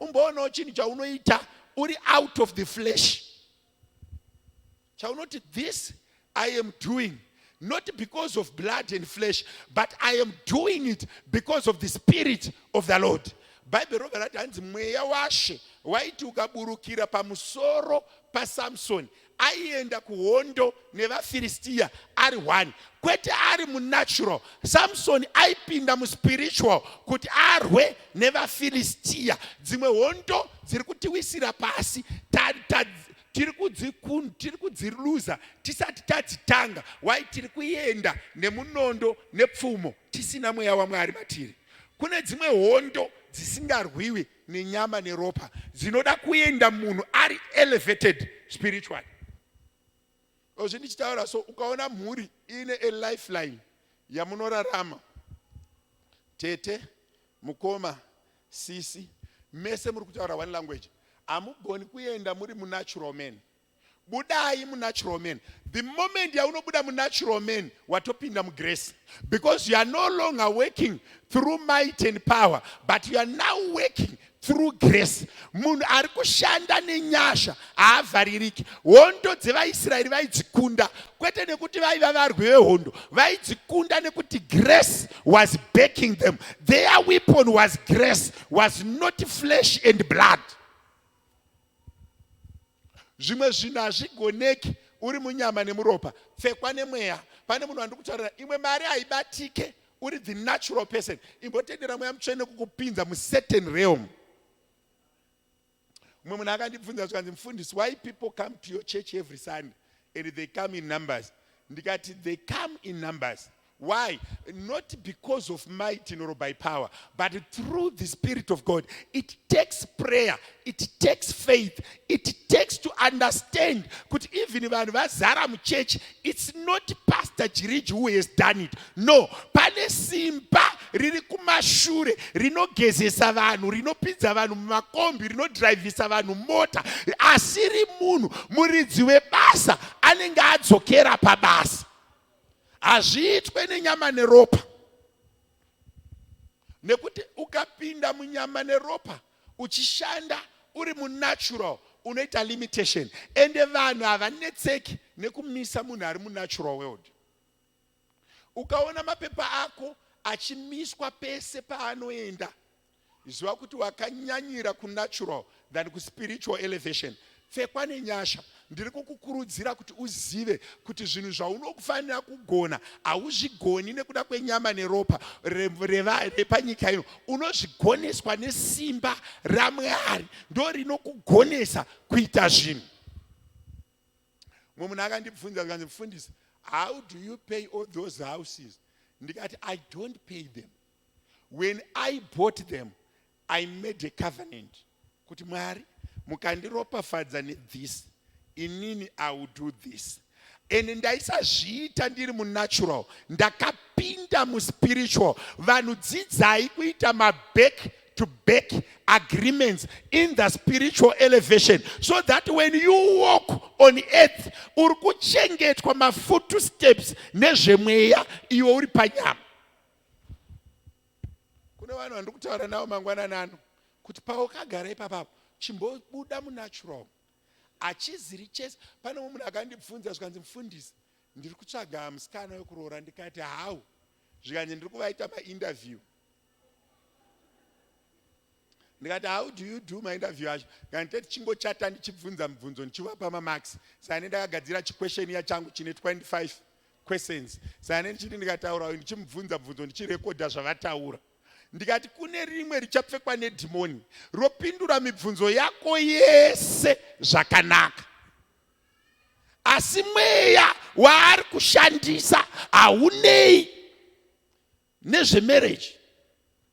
Umboonawo chinhu chaunoita uri out of the flesh, chaunoti, "This I am doing not because of blood and flesh, but I am doing it because of the Spirit of the Lord." Bhaibheri robva rati, hanzi mweya washe waiti ukaburukira pamusoro paSamsoni, aienda kuhondo nevaFiristiya ari one, kwete ari munatural. Samsoni aipinda muspiritual kuti arwe nevaFiristiya. Dzimwe hondo dziri kutiwisira pasi, tiri kudziluza tisati tadzitanga. Wai? Tiri kuenda nemunondo nepfumo tisina mweya waMwari matiri. Kune dzimwe hondo dzisingarwiwi nenyama neropa, dzinoda kuenda munhu ari elevated spiritually. Ozvi ndichitaura so, ukaona mhuri ine a lifeline yamunorarama, tete, mukoma, sisi, mese muri kutaura one language, hamugoni kuenda muri munatural man. Budai munatural man. The moment yaunobuda munatural man, watopinda mugrace, because you are no longer working through might and power, but you are now working through grace. Munhu ari kushanda nenyasha haavhaririki. Hondo dzevaIsraeri vaidzikunda kwete nekuti vaiva varwi vehondo, vaidzikunda nekuti grace was backing them. Their weapon was grace, was not flesh and blood. Zvimwe zvinhu hazvigoneki uri munyama nemuropa, pfekwa nemweya. Pane munhu wandiri kutaurira, imwe mari haibatike uri the natural person. Imbotendera Mweya Mutsvene kukupinza mucertain realm. Mumwe munhu akandibvunza zvikanzi, "Mufundisi, why people come to your church every Sunday and they come in numbers?" Ndikati, "They come in numbers. Why? Not because of might nor by power, but through the Spirit of God. It takes prayer, it takes faith, it takes to understand kuti even vanhu vazara muchechi, it's not Pastor Jiriji who has done it. No, pane simba riri kumashure rinogezesa vanhu, rinopinza vanhu mumakombi, rinodhiraivhisa vanhu mota. Asiri munhu, muridzi webasa anenge adzokera pabasa. Hazviitwe nenyama neropa, nekuti ukapinda munyama neropa uchishanda uri munatural, unoita limitation. Ende vanhu havanetseki nekumisa munhu ari munatural world. Ukaona mapepa ako achimiswa pese paanoenda, ziva kuti wakanyanyira kunatural than kuspiritual elevation. Pfekwa nenyasha. Ndiri kukukurudzira kuti uzive kuti zvinhu zvaunofanira kugona hauzvigoni nekuda kwenyama neropa repanyika ino. Unozvigoneswa nesimba raMwari, ndo rinokugonesa kuita zvinhu. Mumwe munhu akandibvunza zvikanzi, "Mufundisi, how do you pay all those houses?" Ndikati, "I don't pay them. When I bought them, I made a covenant kuti Mwari mukandiropafadza nethis inini I will do this and ndaisazviita ndiri munatural ndakapinda muspiritual. Vanhu dzidzai kuita maback to back agreements in the spiritual elevation so that when you walk on earth uri kuchengetwa mafoot steps nezvemweya iwe uri panyama. Kune vanhu vandiri kutaura navo mangwanani ano kuti paukagara ipapapo chimbobuda munatural hachiziri chese. Pane mumwe munhu akandibvunza zvikanzi mufundisi ndiri kutsvaga musikana wekuroora ndikati how zvikanzi ndiri kuvaita mainterview ndikati how do you do mainterview acho kana tete tichingochata ndichibvunza mibvunzo ndichivapa mamarks sane ndakagadzira chiquestioniya changu chine 25 questions sane ndichiti ndikataura uyu ndichimubvunza bvunzo ndichirekodha zvavataura ndikati kune rimwe richapfekwa nedhimoni ropindura mibvunzo yako yese zvakanaka asi mweya waari kushandisa haunei nezvemarriage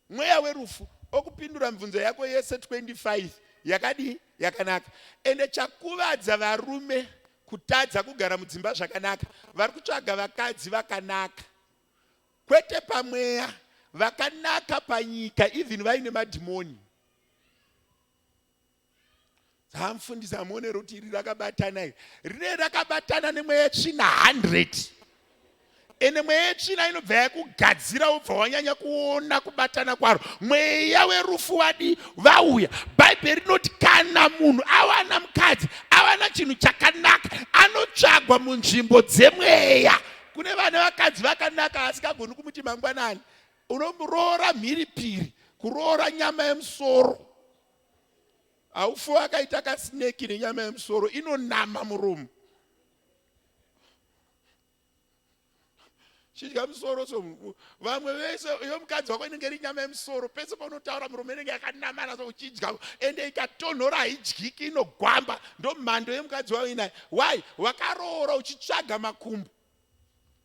mweya werufu okupindura mibvunzo yako yese 25 yakadii yakanaka ende chakuvadza varume kutadza kugara mudzimba zvakanaka vari kutsvaga vakadzi vakanaka kwete pamweya vakanaka panyika even vaine madhimoni Dzamufundisi hamuone kuti iri rakabatana iri rine rakabatana nemweya yetsvina 100 ende mweya yetsvina inobva yakugadzira wobva wanyanya kuona kubatana kwaro mweya werufu wadi vauya bhaibheri rinoti kana munhu awana mukadzi awana chinhu chakanaka anotsvagwa munzvimbo dzemweya kune vane vakadzi vakanaka asikagoni kumuti mangwanani unomuroora mhiripiri kuroora nyama yemusoro Haufi wakaita kasineki nenyama yemusoro inonama muromo. Chidya musoro so vamwe vese iyo mukadzi wako inenge iri nyama yemusoro pese paunotaura muromo inenge yakanamana so uchidya ende ikatonhora haidyiki inogwamba ndomhando yemukadzi wavo inayo why wakaroora uchitsvaga makumbo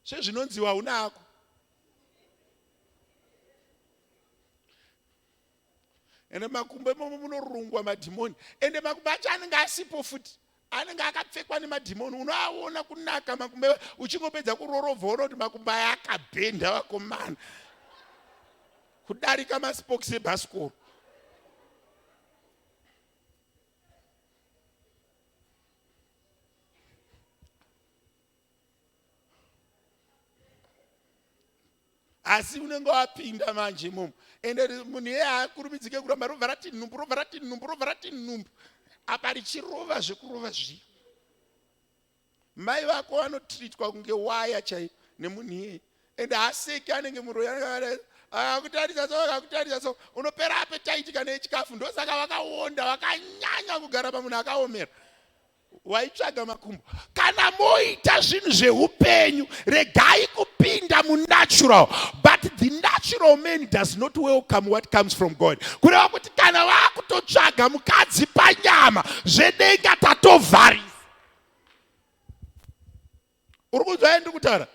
sezvinonzi hauna ako Ende makumbo imomo munorungwa madhimoni ende makumbo acho anenge asipo futi anenge akapfekwa nemadhimoni unoaona kunaka makumbo uchingopedza kurorovha ona kuti makumbo aya akabhenda vakomana kudarika masipokisi ebhasikoro Asi unenge wapinda manje imomo ende munhu iye haakurumidzike kuramba robva rati nhumbu robva rati nhumbu robva rati nhumbu apa richirova zvekurova zviya mai vako vanotreatwa kunge waya chaiyo nemunhu iyeye ende haaseki anenge muroyi akakutarisa so akakutarisa so unopera appetite kana yechikafu ndosaka vakaonda vakanyanya kugara pamunhu akaomera Waitsvaga makumbo. Kana moita zvinhu zveupenyu, regai kupinda munatural. But the natural man does not welcome what comes from God. Kureva kuti kana vakutotsvaga mukadzi panyama, zvedenga tatovharisa. Uri kunzwa here ndiri kutaura?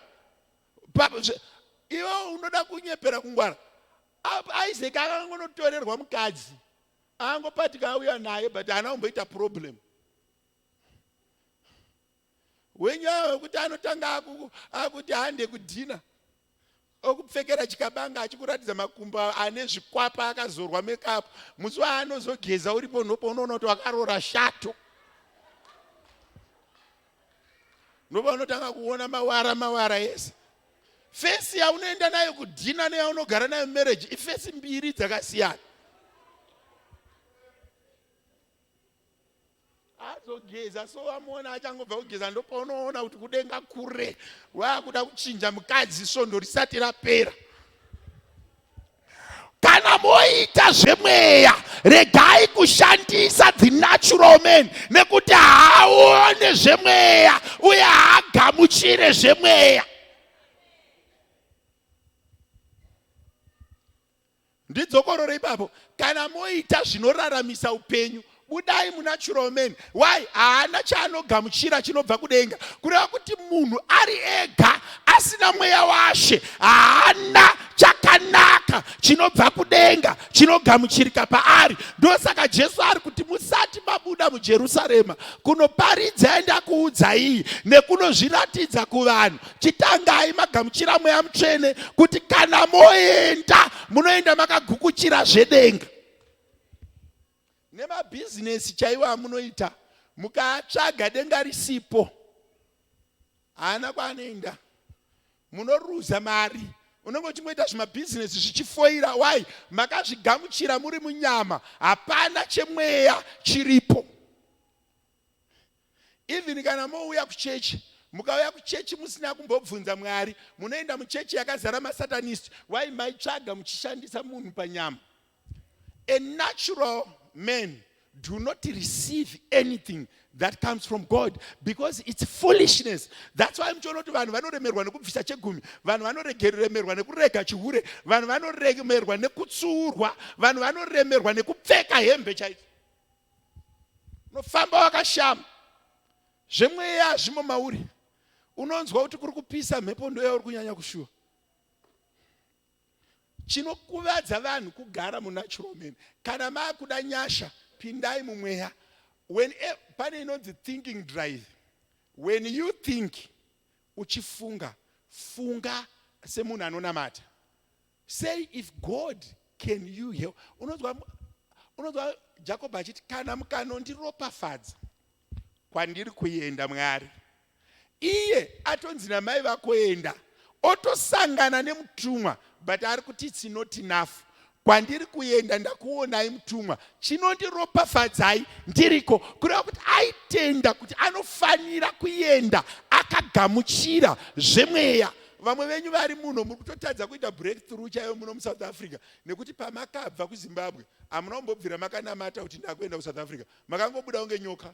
Iwe unoda kunyepera kungwara. Isaac akangonotorerwa mukadzi. Angopatika auya naye but haana kumboita problem. Wenyaya wekuti anotanga akuti hande kudhina okupfekera chikabanga achikuratidza makumbo ane zvikwapa akazorwa makeup musi waanozogeza uripo nhopo unoona kuti wakaroora shato ndopaunotanga kuona mawara mawara ese Fesi yaunoenda nayo kudhina neyaunogara nayo marriage ifesi mbiri dzakasiyana. Azogeza so vamuona achangobva kugeza ndopaunoona kuti kudenga kure wakuda kuchinja mukadzi svondo risati rapera. Kana moita zvemweya regai kushandisa the natural man nekuti haaone zvemweya uye haagamuchire zvemweya. Ndidzokorore ipapo, kana moita zvinoraramisa upenyu budai munatural man. Why? Haana chaanogamuchira chinobva kudenga. Kureva kuti munhu ari ega asina mweya washe haana chaka Chakanaka chinobva kudenga chinogamuchirika paari. Ndosaka Jesu ari kuti musati mabuda muJerusarema kunoparidza yandakuudzai nekunozviratidza kuvanhu, chitangai magamuchira Mweya Mutsvene, kuti kana moenda munoenda makagukuchira zvedenga. Nemabhizinesi chaiwo amunoita mukaatsvaga denga risipo, haana kwaanoenda, munoruza mari. Unenge uchingoita zvimabhizinesi zvichifoira. Why? Makazvigamuchira muri munyama, hapana chemweya chiripo. Even kana mouya kuchechi, mukauya kuchechi musina kumbobvunza Mwari, munoenda muchechi yakazara masatanist. Why? Maitsvaga muchishandisa munhu panyama. A natural man do not receive anything that comes from God because it's foolishness. That's why muchiona kuti vanhu vanoremerwa nekubvisa chegumi, vanhu vanoremerwa nekurega chihure, vanhu vanoremerwa nekutsuurwa, vanhu vanoremerwa nekupfeka hembe chaidzo. Unofamba wakashama, zvemweya hazvimo mauri. Unonzwa kuti kuri kupisa, mhepo ndoyauri kunyanya kushuwa. Chinokuvadza vanhu kugara munatural man. Kana maakuda nyasha, pindai mumweya. When pane inonzi thinking drive. When you think, uchifunga, funga semunhu anonamata. Say, if God can you help. Unonzwa unonzwa Jacob achiti, kana mukanondiropafadza kwandiri kuenda, Mwari. Iye atonzi namai vako enda, otosangana nemutumwa, but ari kuti it's not enough. Kwandiri kuenda ndakuonai mutumwa, chinondiropafadzai ndiriko. Kureva kuti aitenda kuti anofanira kuenda akagamuchira zvemweya. Vamwe venyu vari muno muri kutotadza kuita breakthrough chaiyo muno muSouth Africa nekuti pamakabva kuZimbabwe hamuna kumbobvira makanamata kuti ndakuenda kuSouth Africa. Makangobuda kunge nyoka.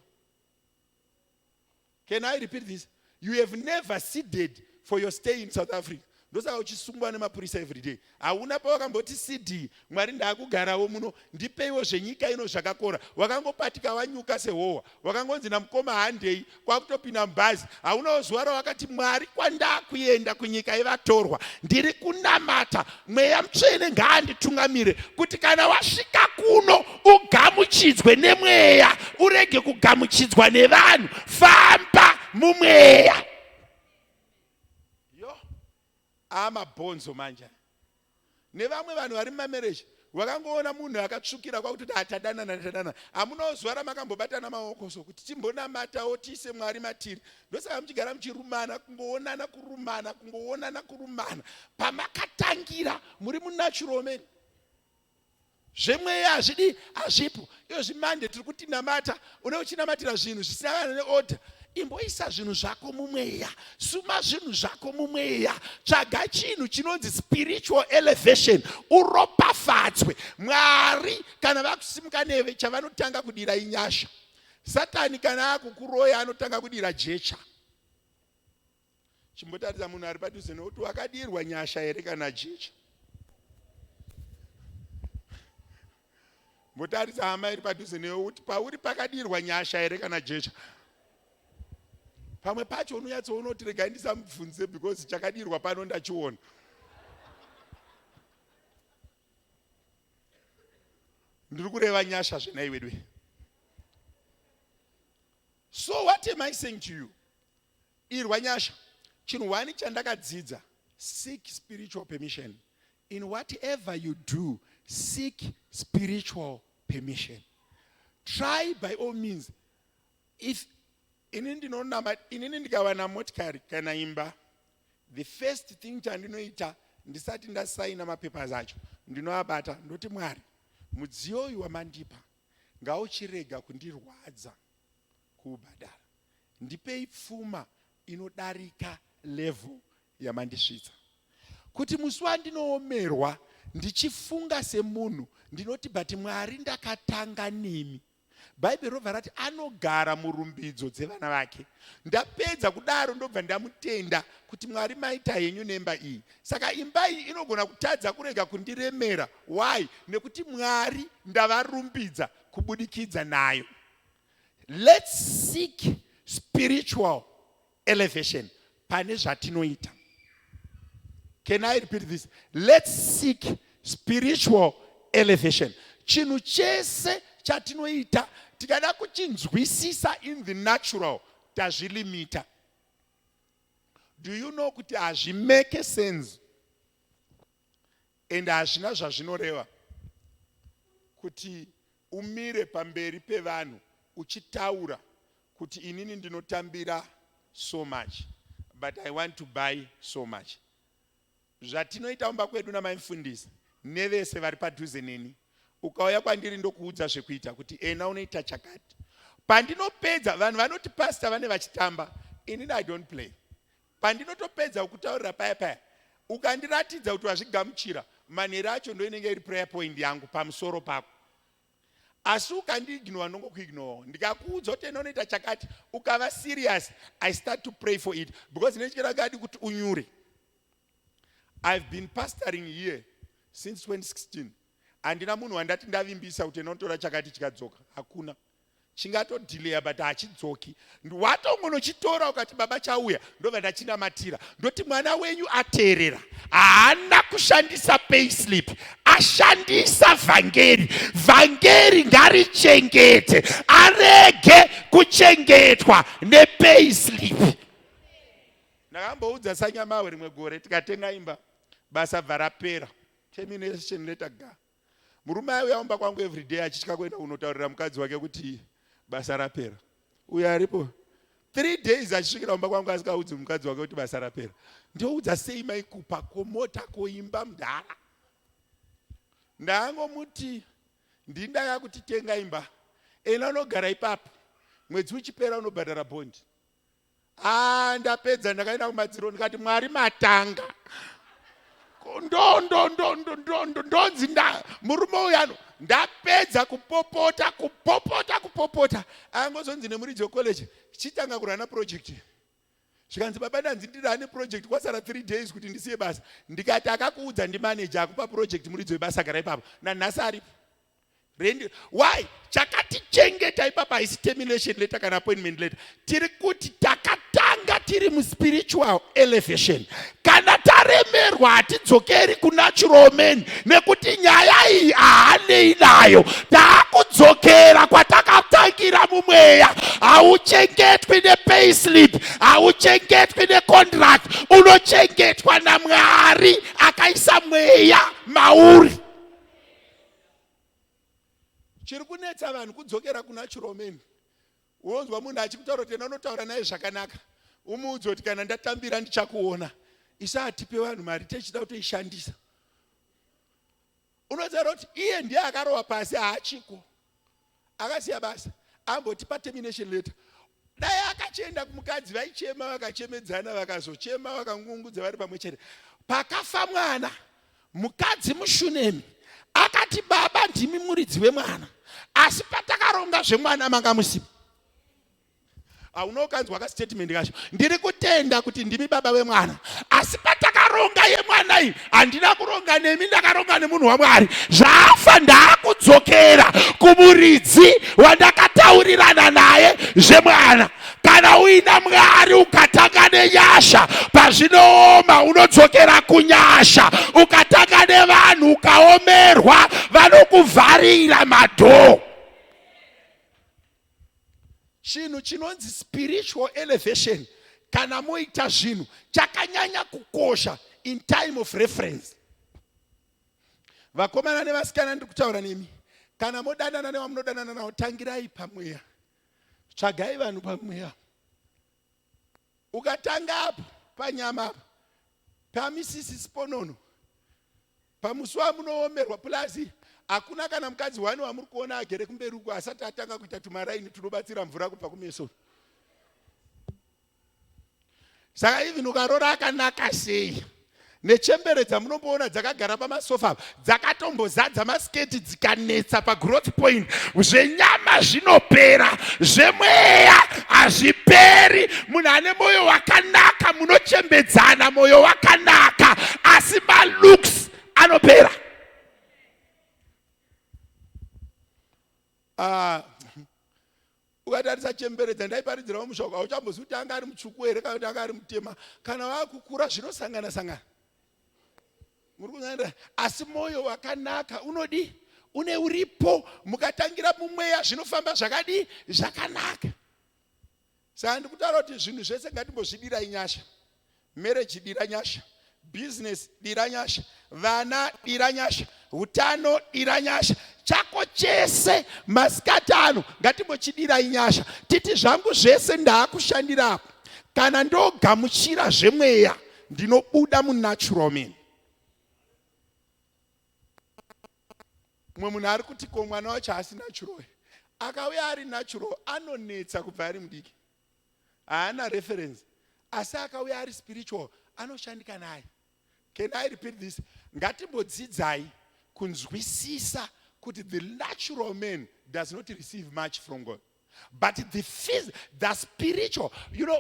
Can I repeat this? You have never seeded for your stay in South Africa. Ndosaka uchisungwa nemapurisa every day. Hauna pawakamboti cd, Mwari, ndaakugarawo muno, ndipeiwo zvenyika ino zvakakora. Wakangopatika wanyuka sehohwa. Wakangonzi namukoma handei, kwakutopinda mubhazi. Haunawo zuva rawakati, Mwari, kwandakuenda kunyika yevatorwa, ndiri kunamata, Mweya Mutsvene ngaanditungamire, kuti kana wasvika kuno ugamuchidzwe nemweya, urege kugamuchidzwa nevanhu. Famba mumweya. Yo, amabhonzo manje. Nevamwe vanhu vari mumamereji vakangoona munhu akatsvukira kwakutoti atadanana tadanana. Hamunawo zuva ramakambobatana maoko so kuti timbonamatawo tiise Mwari matiri. Ndosaka muchigara muchirumana, kungoonana kurumana, kungoonana kurumana. Pamakatangira muri munatural man. Zvemweya hazvidi, hazvipo. Iyo zvimande tiri kuti namata, une uchinamatira zvinhu zvisina kana neorder. Imboisa zvinhu zvako mumweya, suma zvinhu zvako mumweya, tsvaga chinhu chinonzi spiritual elevation, uropafadzwe. Mwari kana vakusimuka neve, chavanotanga kudira inyasha. Satani kana akukuroya anotanga kudira jecha. Chimbotarisa munhu ari padhuze nokuti wakadirwa nyasha here kana jecha. Mbotarisa hama iri padhuze newe kuti pauri pakadirwa nyasha here kana jecha. Pamwe pacho unonyatsoona kuti regai ndisamubvunze because chakadirwa pano ndachiona. Ndiri kureva nyasha zvenai wedu. So what am I saying to you? Irwa nyasha. Chinhu one chandakadzidza, seek spiritual permission. In whatever you do, seek spiritual permission. Try by all means. If inini ndinonama, inini ndikawana motikari kana imba, the first thing chandinoita ndisati ndasaina mapapers acho, ndinoabata ndoti, Mwari, mudziyo uyu wamandipa ngauchirega kundirwadza kuubhadhara, ndipei pfuma inodarika level yamandisvitsa, kuti musi wandinoomerwa ndichifunga semunhu, ndinoti, but Mwari, ndakatanga nemi. Bhaibheri robva rati anogara murumbidzo dzevana vake. Ndapedza kudaro ndobva ndamutenda kuti, Mwari, maita henyu nemba iyi. Saka imba iyi inogona kutadza kurega kundiremera. Why? Nekuti Mwari ndavarumbidza kubudikidza nayo. Let's seek spiritual elevation pane zvatinoita. Can I repeat this? Let's seek spiritual elevation. Chinhu chese chatinoita tikada kuchinzwisisa in the natural tazvilimita. Do you know kuti hazvimake sense and hazvina zvazvinoreva kuti umire pamberi pevanhu uchitaura kuti inini ndinotambira so much but I want to buy so much. Zvatinoita kumba kwedu namaimufundisi nevese vari padhuze neni, ukauya kwandiri ndokuudza zvekuita kuti ena unoita chakati. Pandinopedza vanhu vanoti pastor vane vachitamba, inini I don't play. Pandinotopedza kukutaurira paya paya ukandiratidza kuti wazvigamuchira, manheru acho ndoinenge iri prayer point yangu pamusoro pako. Asi ukandiignore ndongokuignorewo. Ndikakuudza kuti enda unoita chakati ukava serious I start to pray for it because ndinenge kuti unyure. I've been pastoring here since 2016. Handina munhu wandati ndavimbisa kuti enda unotora chakati chikadzoka. Hakuna. Chingatodhileya but hachidzoki. Watongonochitora ukati baba chauya ndobva ndachinamatira. Ndoti mwana wenyu ateerera. Haana kushandisa payslip. Ashandisa vhangeri. Vhangeri ngarichengete. Arege kuchengetwa nepayslip. Ndakamboudza Sanyamawe rimwe gore tikatenga imba basa bva rapera. Termination letter ga. Murume aiuya kumba kwangu everyday achitya kuenda kunotaurira mukadzi wake kuti basa rapera. Uyo aripo 3 days achisvikira kumba kwangu asikaudzi mukadzi wake kuti basa rapera. Ndoudza sei maikupa komota koimba mudhara. Ndangomuti ndindaka kuti tenga imba. Ena unogara ipapo. Mwedzi uchipera unobhadhara bond. Ah, ndapedza ndakaenda kumadziro ndikati Mwari matanga. Ndo ndo ndo ndo ndo ndo ndonzi nda murume uyu ano ndapedza kupopota kupopota kupopota angozonzi nemuridzi wecollege chitanga kurana project zvikanzi baba ndanzi ndirane project kwasara 3 days kuti ndisiye basa ndikati akakuudza ndimanager akupa project muridzi webasa gara ipapo nanhasi aripo Rendi, why chakatichengeta ipapa haisi termination letter kana appointment letter. Tiri kuti takatanga tiri muspiritual elevation. Kana taremerwa hatidzokeri kunatural man nekuti nyaya iyi haanei nayo. Taakudzokera kwatakatangira mumweya. Hauchengetwi nepayslip, hauchengetwi necontract, unochengetwa naMwari akaisa mweya mauri. Chiri kunetsa vanhu kudzokera kuna Chiromeni. Unonzwa munhu achikutaura kuti enda unotaura naye zvakanaka, umuudze kuti kana ndatambira ndichakuona. Isu hatipe vanhu mari techida kutoishandisa. Unoziva kuti iye ndiye akarova pasi haachiko. Akasiya basa ambotipa termination letter. Dai akachienda kumukadzi vaichema vakachemedzana vakazochema vakangungudza vari pamwe chete. Pakafa mwana mukadzi muShunemi akati baba ndimi muridzi wemwana asi patakaronga zvemwana manga musipo. Hauna ukanzwa kastatement kacho. Ndiri kutenda kuti ndimi baba vemwana asi patakaronga yemwana iyi handina kuronga nemi ndakaronga nemunhu waMwari. Zvaafa ndaakudzokera kumuridzi wandakataurirana naye zvemwana. Kana uina Mwari ukatanga nenyasha pazvinooma unodzokera kunyasha. Ukatanga nevanhu ukaomerwa vanokuvharira madhoo. Chinhu chinonzi spiritual elevation kana moita zvinhu chakanyanya kukosha in time of reference. Vakomana nevasikana ndiri kutaura nemi, kana modanana nevamunodanana navo tangirai pamweya, tsvagai vanhu pamweya. Ukatanga apo panyama apo pamisisi siponono pamusi wamunoomerwa plus hakuna kana mukadzi wani wamuri kuona agere kumberi uko asati atanga kuita tumaraini tunobatsira mvura kubva kumeso. Saka even ukarora akanaka sei nechembere dzamunomboona dzakagara pamasofa apa dzakatombozadza masiketi dzikanetsa pagrowth point. Zvenyama zvinopera, zvemweya hazviperi. Munhu ane moyo wakanaka munochembedzana moyo wakanaka, asi malooks anopera. Ukatarisa chembere dzandaiparidzirawo mushoko hauchambozivi kuti anga ari mutsvuku here kana kuti anga ari mutema. Kana vakukura zvinosangana sangana. Muri kunzwa? Asi mwoyo wakanaka unodi une uripo, mukatangira mumweya zvinofamba zvakadii? Zvakanaka. Saka ndikutaura kuti zvinhu zvese ngatimbozvidirai nyasha. Marriage dira nyasha, business dira nyasha, vana dira nyasha, utano dira nyasha, chako chese masikati ano ngatimbochidirai nyasha. Titi zvangu zvese ndaakushandira apa, kana ndogamuchira zvemweya ndinobuda munatural man. Mumwe munhu ari kuti ko mwana wacho haasi natural, akauya ari natural anonetsa kubva ari mudiki, haana reference, asi akauya ari spiritual anoshandika naye. Can I repeat this? Ngatimbodzidzai kunzwisisa kuti the natural man does not receive much from God, but the spiritual,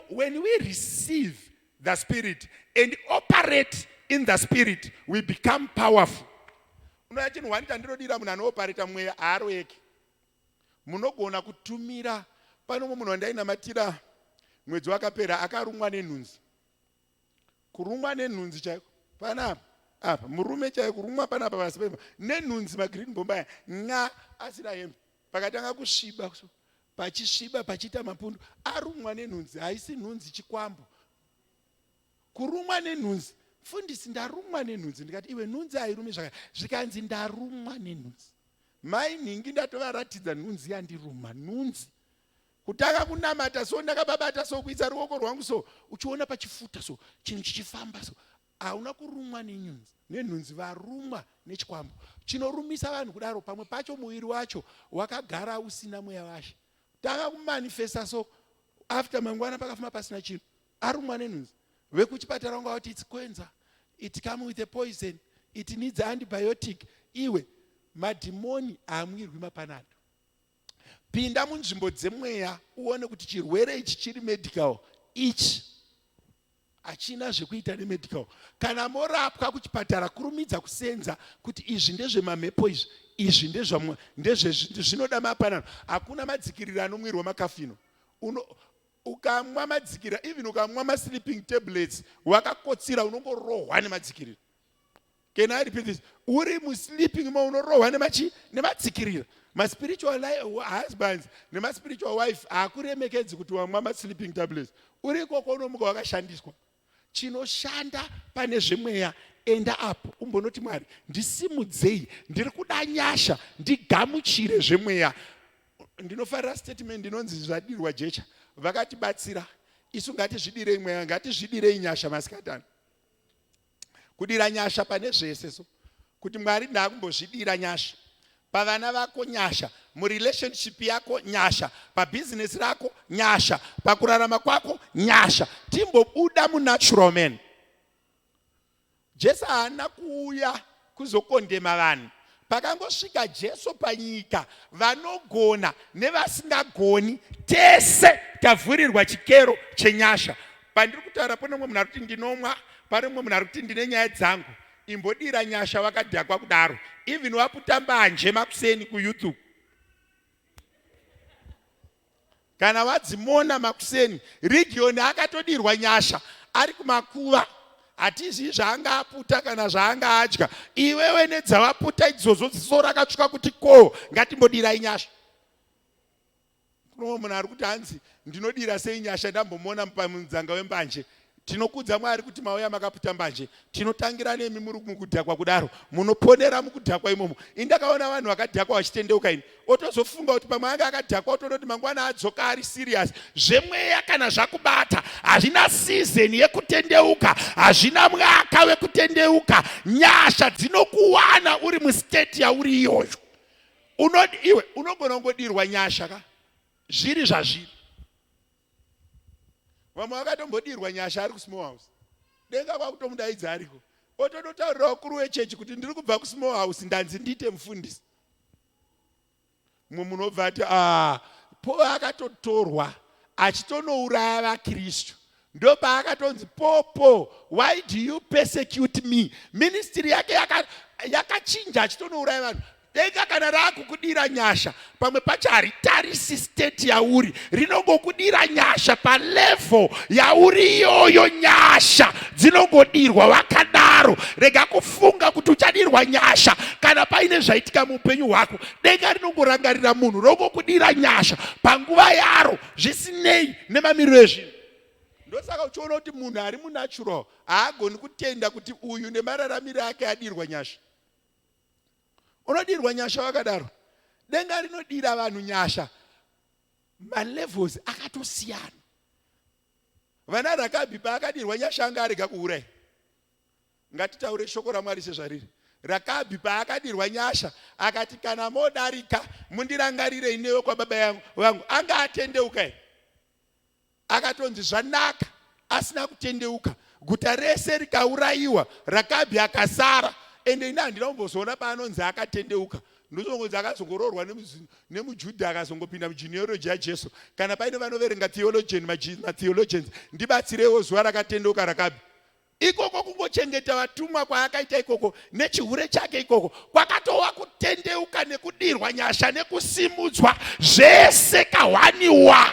when we receive the spirit and operate in the spirit, we become powerful. Unoya chinhu wani chandinodira, munhu anoopareta mweya haaroyeki. Munogona kutumira pano mumwe munhu wandainamatira mwedzi wakapera, akarumwa nenhunzi, kurumwa nenhunzi chaiko panapa apa, murume chaiko, kurumwa panapa pasi pemba nenhunzi, magreen bomba aya nga asina hembe, pakatanga kusviba so, pachisviba pachiita mapundu, arumwa nenhunzi. Haisi nhunzi, chikwambo. Kurumwa nenhunzi. Mfundisi, ndarumwa nenhunzi. Ndikati, iwe, nhunzi hairumi zvaka. Zvikanzi, ndarumwa nenhunzi, mai nhingi, ndatovaratidza nhunzi yandiruma. Nhunzi kutanga kunamata so, ndakababata so, kuisa ruoko rwangu so, uchiona pachifuta so, chinhu chichifamba so. Hauna kurumwa nenyunzi nenhunzi, varumwa nechikwambo chinorumisa vanhu kudaro. Pamwe pacho muviri wacho wakagara usina mweya washe. Tanga kumanifesta so, after mangwana pakafuma pasina chinhu. Arumwa nenhunzi. Vekuchipatara vanga vati, "It's cancer, it come with a poison, it needs antibiotic." Iwe, madhimoni haamwirwi mapanado. Pinda munzvimbo dzemweya uone kuti chirwere ichi chiri medical, ichi hachina zvekuita nemedical. Kana morapwa kuchipatara, kurumidza kusenza kuti izvi ndezvemamhepo, izvi izvi ndezvinoda mapanado. Hakuna madzikiriro anomwirwa makafino. Ukamwa madzikirira, even ukamwa masleeping tablets wakakotsira, unongorohwa nemadzikirira. Can I repeat this? Uri musleeping mo, unorohwa nemachi nemadzikirira. Maspiritual husbands nemaspiritual wife haakuremekedzi kuti wamwa masleeping tablets. Uri ikoko unomuka wakashandiswa. Chinoshanda pane zvemweya, enda apo umbonoti, "Mwari, ndisimudzei, ndiri kuda nyasha, ndigamuchire zvemweya." Ndinofarira statement inonzi zvadirwa jecha. Vakatibatsira isu, ngatizvidirei mweya, ngatizvidirei nyasha masikatano. Kudira nyasha pane zvese so, kuti Mwari, ndaakumbozvidira nyasha pavana vako, nyasha murelationship yako, nyasha pabhizinesi rako, nyasha pakurarama kwako, nyasha. Timbobuda munatural man. Jesu haana kuuya kuzokondema vanhu. Pakangosvika Jesu panyika, vanogona nevasingagoni tese tavhurirwa chikero chenyasha. Pandiri kutaura, pane mumwe munhu ari kuti ndinomwa, pane mumwe munhu ari kuti ndine nyaya dzangu. Imbodira nyasha wakadhakwa kudaro, even waputa mbanje makuseni kuyouth, kana wadzimona makuseni. Region akatodirwa nyasha ari kumakuva, hatizii zvaanga aputa kana zvaanga adya. Iwewe nedzawaputa idzodzo, ziso rakatsvuka kuti ko, ngatimbodirai nyasha. Kuno munhu ari kuti hanzi, ndinodira sei nyasha, ndambomona pamudzanga wembanje? Tinokudza Mwari kuti mauya makaputa mbanje. Tinotangira nemi muri mukudhakwa kudaro, munoponera mukudhakwa imomo. Indakaona vanhu vakadhakwa vachitendeuka. Ini otozofunga kuti pamwe anga akadhakwa, otonoti mangwana adzoka ari serious. Zvemweya kana zvakubata, hazvina season yekutendeuka, hazvina mwaka wekutendeuka. Nyasha dzinokuwana uri mustate yauri iyoyo. Iwe unogona kungodirwa nyasha ka zviri zvazviri. Vamwe vakatombodirwa nyasha ari kusmall house, denga kwakutomudaidza ariko, otonotaurira vakuru vechechi kuti, "Ndiri kubva kusmall house, ndanzi ndiite mufundisi." Mumwe munhu obva ati, "A po akatotorwa achitonouraya vakristu, ndopaakatonzi popo, why do you persecute me?" Ministry yake yakachinja achitonouraya vanhu. Denga kana raakukudira nyasha, pamwe pacho haritarisi state yauri, rinongokudira nyasha palevel yauri iyoyo. Nyasha dzinongodirwa wakadaro. Zvakadaro, rega kufunga kuti uchadirwa nyasha kana paine zvaitika muupenyu hwako. Denga rinongorangarira munhu, rongokudira nyasha panguva yaro, zvisinei nemamiriro ezvinhu. Ndosaka uchiona kuti munhu ari munatural haagoni kutenda kuti uyu nemararamiro ake adirwa nyasha. Unodirwa nyasha wakadaro. Denga rinodira vanhu nyasha, malevels akatosiyana. Vana Rakabhi paakadirwa nyasha anga arega kuhura here? Ngatitaure shoko raMwari sezvariri. Rakabhi paakadirwa nyasha akati kana modarika mundirangarire inewe kwababa vangu, anga atendeuka here? Akatonzi zvanaka asina kutendeuka, guta rese rikaurayiwa, Rakabhi akasara. Ende ini handina kumbozoona paanonzi akatendeuka. Ndozongonzi akazongoroorwa nemuJudha akazongopinda mugenealogy yaJesu. Kana paine vanoverenga theologian, matheologians, ndibatsirewo zuva rakatendeuka Rakabhi. Ikoko kungochengeta vatumwa kwaakaita ikoko nechihure chake ikoko kwakatova kutendeuka nekudirwa nyasha nekusimudzwa zvese kahwaniwa.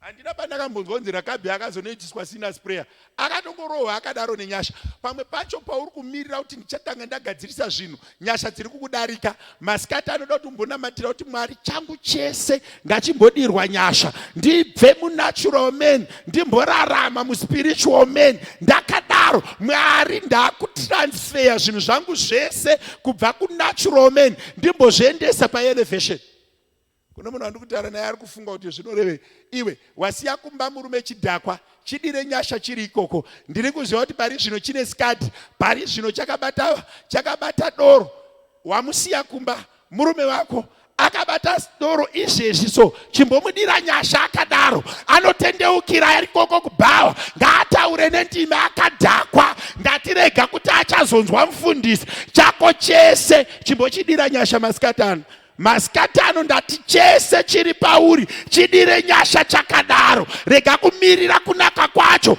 Handina pandakambonzwa kunzi Rakabhi akazonoitiswa sinner's prayer. Akatongorohwa akadaro nenyasha. Pamwe pacho pauri kumirira kuti ndichatanga ndagadzirisa zvinhu, nyasha dziri kukudarika. Masikati anoda kuti umbonamatira kuti Mwari changu chese ngachimbodirwa nyasha, ndibve munatural man ndimborarama muspiritual man. Ndakadaro Mwari ndakutransferya zvinhu zvangu zvese kubva kunatural man ndimbozviendesa paelevation. Kune munhu wandiri kutaura naye ari kufunga kuti zvinorevei. Iwe wasiya kumba murume chidhakwa, chidire nyasha chiri ikoko. Ndiri kuziva kuti pari zvino chine skadi, pari zvino chakabata chakabata doro. Wamusiya kumba murume wako akabata doro izvezvi, so chimbomudira nyasha akadaro. Anotendeukira ari koko kubhawa, ngaataure nendimi akadhakwa. Ndatirega kuti achazonzwa mufundisi. Chako chese chimbochidira nyasha masikati ano. Masikati ano ndati chese chiri pauri chidire nyasha chakadaro. Rega kumirira kunaka kwacho.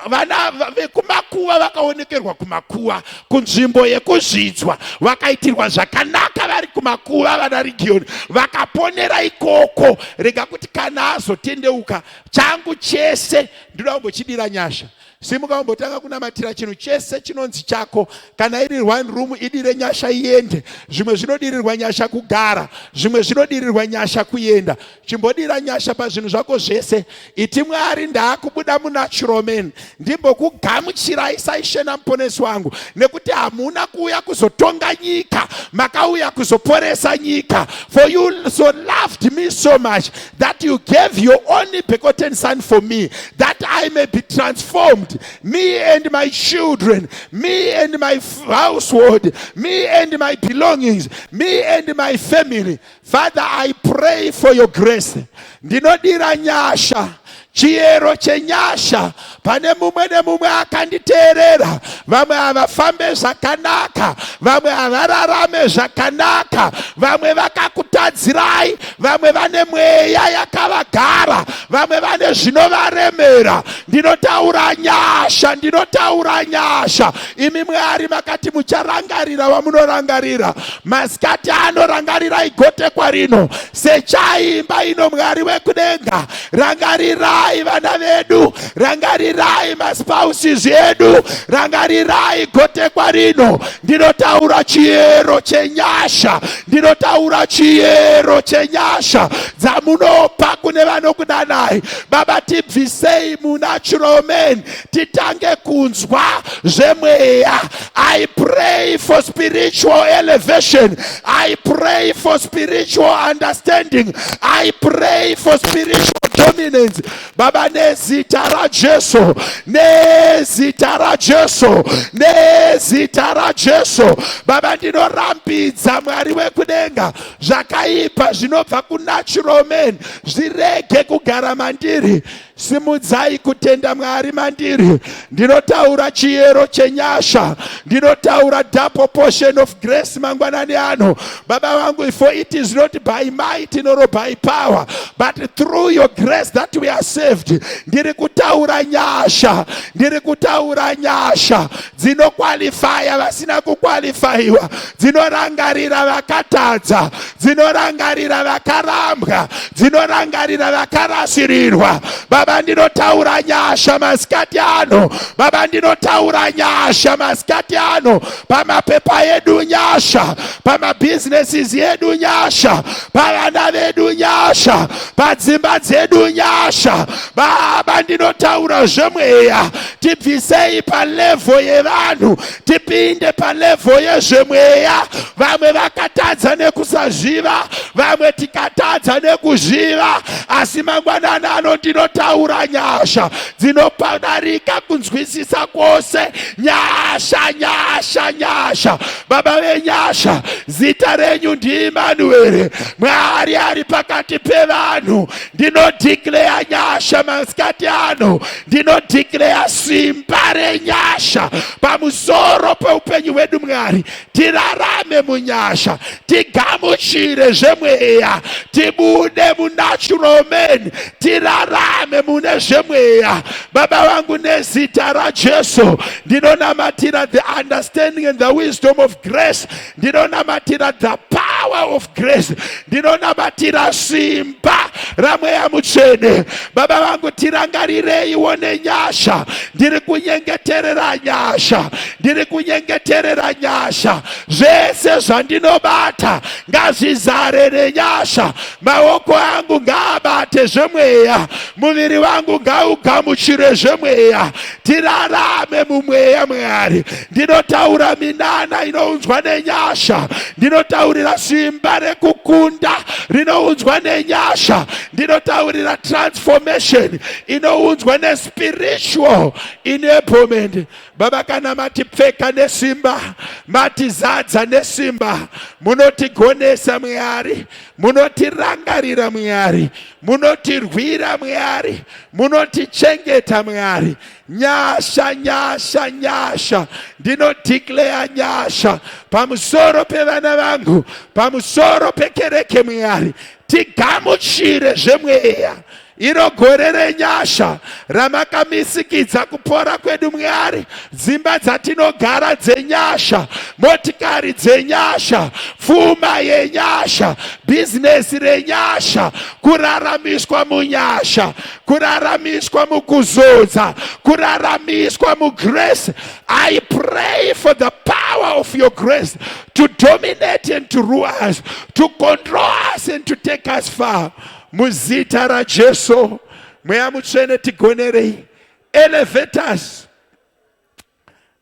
Vana vekumakuva vakaonekerwa kumakuva, kunzvimbo yekuzvidzwa, vakaitirwa zvakanaka vari kumakuva, vana Rigioni vakaponera ikoko. Rega kuti kana azotendeuka, changu chese ndinoda kumbochidira nyasha. Simuka umbotanga kunamatira chinhu chese chinonzi chako. Kana iri one room idire nyasha iende. Zvimwe zvinodirirwa nyasha kugara, zvimwe zvinodirirwa nyasha kuenda. Chimbodira nyasha pazvinhu zvako zvese. Iti Mwari ndaakubuda munatural man, ndimbokugamuchirai saIshe namuponesi wangu, nekuti hamuna kuuya kuzotonga nyika, makauya kuzoporesa nyika. For you so loved me so much that you gave your only begotten son for me, that I may be transformed, me and my children, me and my household, me and my belongings, me and my family. Father, I pray for your grace. Ndinodira nyasha, chiyero chenyasha pane mumwe nemumwe akanditeerera. Vamwe havafambe zvakanaka, vamwe havararame zvakanaka, vamwe vakakutadzirai, vamwe vane mweya yakavagara, vamwe vane zvinovaremera. Ndinotaura nyasha, ndinotaura nyasha. Imi Mwari makati mucharangarira vamunorangarira. Masikati anorangarirai gotekwa rino sechaimba ino. Mwari wekudenga, rangarirai vana vedu, rangarirai maspouses edu, rangarirai gotekwa rino. Ndinotaura chiyero chenyasha, ndinotaura chiyero chenyasha dzamunopa kune vanokudanai. Baba, tibvisei munatural man, titange kunzwa zvemweya. I pray for spiritual elevation. I pray for spiritual understanding. I pray for spiritual dominance. Baba, nezita raJesu, nezita raJesu, nezita raJesu. Baba, ndinorambidza Mwari wekudenga zvakaipa zvinobva kunatural man zvirege kugara mandiri. Simudzai kutenda Mwari mandiri. Ndinotaura chiyero chenyasha, ndinotaura double portion of grace mangwanani ano. Baba vangu, for it is not by might nor by power, but through your grace that we are saved. Ndiri kutaura nyasha, ndiri kutaura nyasha dzinokwalifaya vasina kukwalifaiwa, dzinorangarira vakatadza, dzinorangarira vakarambwa, dzinorangarira vakarasirirwa. Baba, Baba, ndinotaura nyasha masikati ano. Baba, ndinotaura nyasha masikati ano. Pamapepa edu nyasha, pamabhizinesi edu nyasha, pavana vedu nyasha, padzimba dzedu nyasha. Baba, ndinotaura zvemweya. Tibvisei palevel yevanhu, tipinde palevel yezvemweya. Vamwe vakatadza nekusaziva, vamwe tikatadza nekuzviva, asi mangwanani ano ndinotaura nyasha dzinopadarika kunzwisisa kwose. Nyasha, nyasha, nyasha. Baba venyasha, zita renyu ndiEmanueri, Mwari ari pakati pevanhu. Ndinodeclare nyasha masikati ano. Ndinodeclare simba renyasha pamusoro peupenyu hwedu. Mwari, tirarame munyasha, tigamuchire zvemweya, tibude munatural man, tirarame mune zvemweya. Baba vangu, nezita raJesu, ndinonamatira the understanding and the wisdom of grace. Ndinonamatira the power of grace. Ndinonamatira simba raMweya Mutsvene. Baba vangu, tirangarireiwo nenyasha. Ndiri kunyengeterera nyasha, ndiri kunyengeterera nyasha. Zvese zvandinobata ngazvizare nenyasha. Maoko angu ngaabate zvemweya, muviri wangu ngaugamuchire zvemweya. Tirarame mumweya. Mwari, ndinotaura minana inounzwa nenyasha. Ndinotaurira simba rekukunda rinounzwa nenyasha. Ndinotaurira transformation inounzwa nespiritual enablement. Baba, kana matipfeka nesimba, matizadza nesimba, munotigonesa Mwari, munotirangarira Mwari, munotirwira Mwari, munotichengeta Mwari. Nyasha, nyasha, nyasha. Ndinodeclare nyasha pamusoro pevana vangu, pamusoro pekereke. Mwari, tigamuchire zvemweya. Iro gore renyasha ramakamisikidza kupora kwedu. Mwari, dzimba dzatinogara dzenyasha, motikari dzenyasha, pfuma yenyasha, bhizinesi renyasha, kuraramiswa munyasha, kuraramiswa mukuzodza, kuraramiswa mugrace. I pray for the power of your grace to dominate and to rule us, to control us and to take us far, muzita raJesu. Mweya Mutsvene, tigonerei. Elevate us.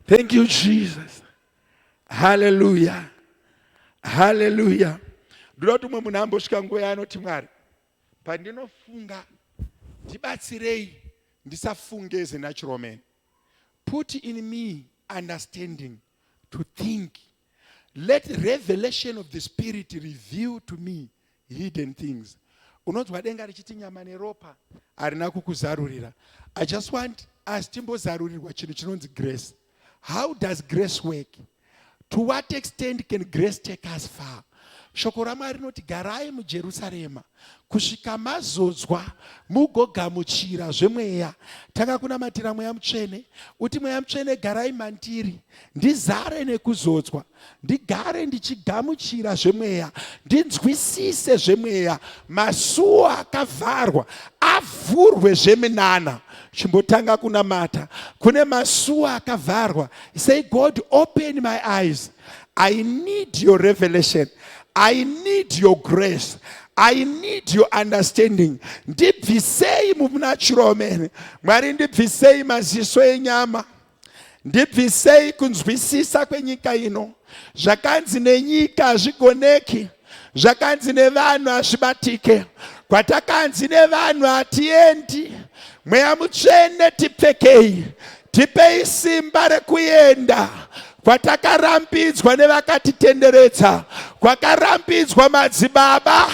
Thank you, Jesus. Haleluya, haleluya. Ndoda kuti umwe munhu ambosvika nguva yaanoti, "Mwari, pandinofunga, ndibatsirei ndisafunge as a natural man. Put in me understanding to think. Let revelation of the Spirit reveal to me hidden things." Unonzwa denga richiti, "Nyama neropa harina kukuzarurira." I just want us timbozarurirwa chinhu chinonzi grace. How does grace work? To what extent can grace take us far? Shoko raMwari rinoti, "Garai muJerusarema kusvika mazodzwa mugogamuchira zvemweya." Tanga kunamatira Mweya Mutsvene, uti, "Mweya Mutsvene, garai mandiri, ndizare nekuzodzwa, ndigare ndichigamuchira zvemweya, ndinzwisise zvemweya, masuo akavharwa avhurwe zveminana." Chimbotanga kunamata. Kune masuo akavharwa. Say, "God, open my eyes. I need your revelation. I need your grace. I need your understanding. Ndibvisei munatural man. Mwari, ndibvisei maziso enyama, ndibvisei kunzwisisa kwenyika ino. Zvakanzi nenyika hazvigoneki, zvakanzi nevanhu hazvibatike, kwatakanzi nevanhu hatiendi. Mweya Mutsvene, tipfekei, tipei simba rekuenda kwatakarambidzwa nevakatitenderedza, kwakarambidzwa madzibaba,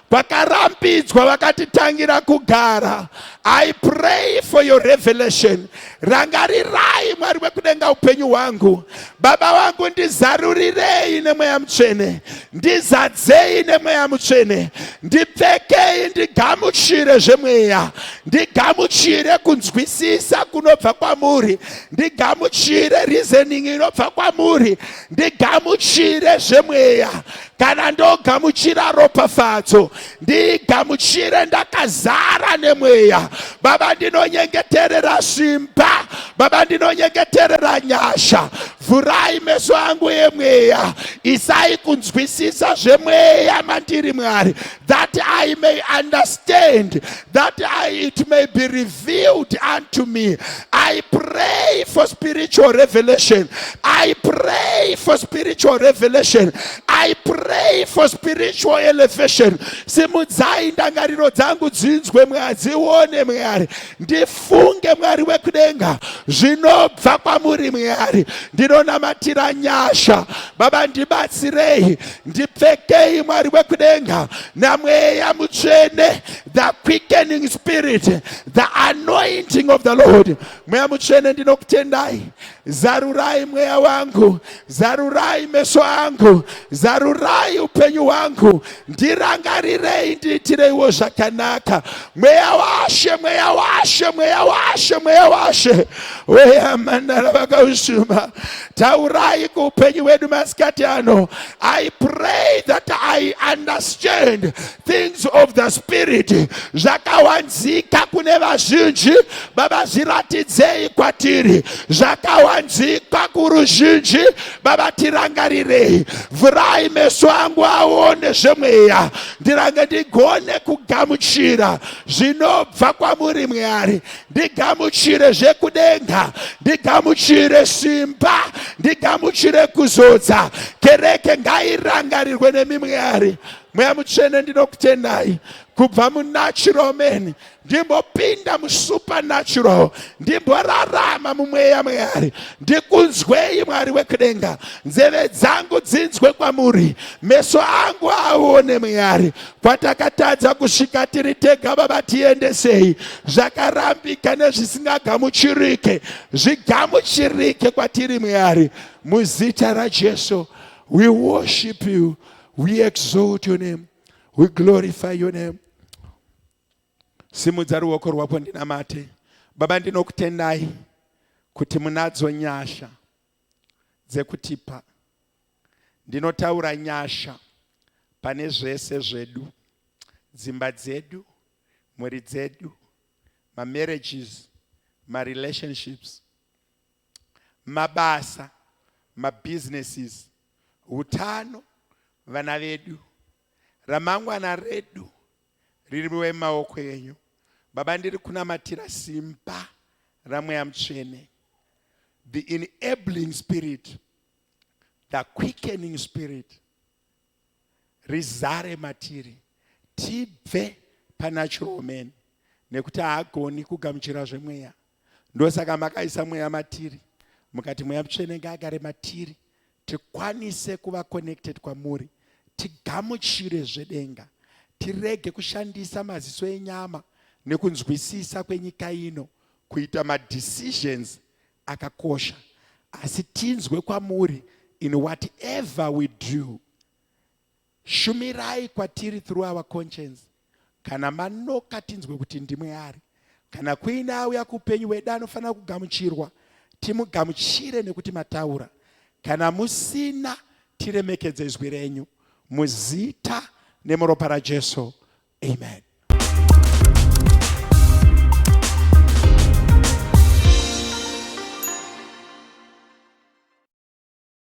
kwakarambidzwa vakatitangira kugara. I pray for your revelation. Rangarirai, Mwari wekudenga, upenyu hwangu. Baba vangu, ndizarurirei neMweya Mutsvene, ndizadzei neMweya Mutsvene, ndipfekei, ndigamuchire zvemweya, ndigamuchire kunzwisisa kunobva kwamuri, ndigamuchire reasoning inobva kwamuri, ndigamuchire zvemweya. Kana ndogamuchira ropafadzo, ndigamuchire ndakazara nemweya." Baba, ndinonyengeterera simba. Baba, ndinonyengeterera nyasha. Vhurai meso angu emweya, isai kunzwisisa zvemweya mandiri, Mwari, that I may understand, that it may be revealed unto me. I pray for spiritual revelation. I pray for spiritual revelation. I pray for spiritual elevation. Simudzai ndangariro dzangu dzinzwe Mwari, dzione Mwari, ndifunge Mwari wekudenga zvinobva kwamuri Mwari. Ndinonamatira nyasha Baba, ndibatsirei, ndipfekei Mwari wekudenga namweya mutsvene, the quickening spirit, the anointing of the Lord. Mweya mutsvene, ndinokutendai. Zarurai mweya wangu, zarurai meso angu, zarurai upenyu hwangu, ndirangarirei, ndiitireiwo zvakanaka. Mweya washe, mweya washe, mweya washe, mweya washe, weyamandara vakaushuma, taurai kuupenyu hwedu masikati ano. I pray that I understand things of the spirit. Zvakawanzika kune vazhinji, Baba, zviratidzei kwatiri. Zvakawanzika kuruzhinji, Baba, tirangarirei. Vhurai meso angu aone zvemweya, ndirange ndigone kugamuchira zvinobva kwamuri Mwari, ndigamuchire zvekudenga, ndigamuchire simba, ndigamuchire kuzodza. Kereke ngairangarirwe nemi Mwari. Mweya mutsvene, ndinokutendai. Kubva munatural man ndimbopinda musupernatural, ndimborarama mumweya Mwari. Ndikunzwei Mwari wekudenga, nzeve dzangu dzinzwe kwamuri, meso angu aone Mwari. Kwatakatadza kusvika tiri tega, Baba, tiendesei. Zvakarambika nezvisingagamuchirike zvigamuchirike kwatiri Mwari, muzita raJesu. We worship you, we exalt your name, we glorify your name. Simudza ruoko rwako ndinamate. Baba, ndinokutendai kuti munadzo nyasha dzekutipa. Ndinotaura nyasha pane zvese zvedu, dzimba dzedu, mhuri dzedu, mamarriages, marelationships, mabasa, mabusinesses, utano, vana vedu. Ramangwana redu riri mumaoko enyu, Baba. Ndiri kunamatira simba ramweya mutsvene, the enabling spirit, the quickening spirit, rizare matiri, tibve panatural man, nekuti haagoni kugamuchira zvemweya. Ndosaka makaisa mweya matiri, mukati mweya mutsvene ngaagare matiri, tikwanise kuva connected kwamuri, tigamuchire zvedenga, tirege kushandisa maziso enyama nekunzwisisa kwenyika ino kuita madecisions akakosha, asi tinzwe kwamuri in whatever we do. Shumirai kwatiri through our conscience. Kana manoka, tinzwe kuti ndimwe ari. Kana kuine auya kuupenyu hwedu anofanira kugamuchirwa, timugamuchire nekuti mataura. Kana musina, tiremekedze izwi renyu, muzita nemuropa raJesu, amen.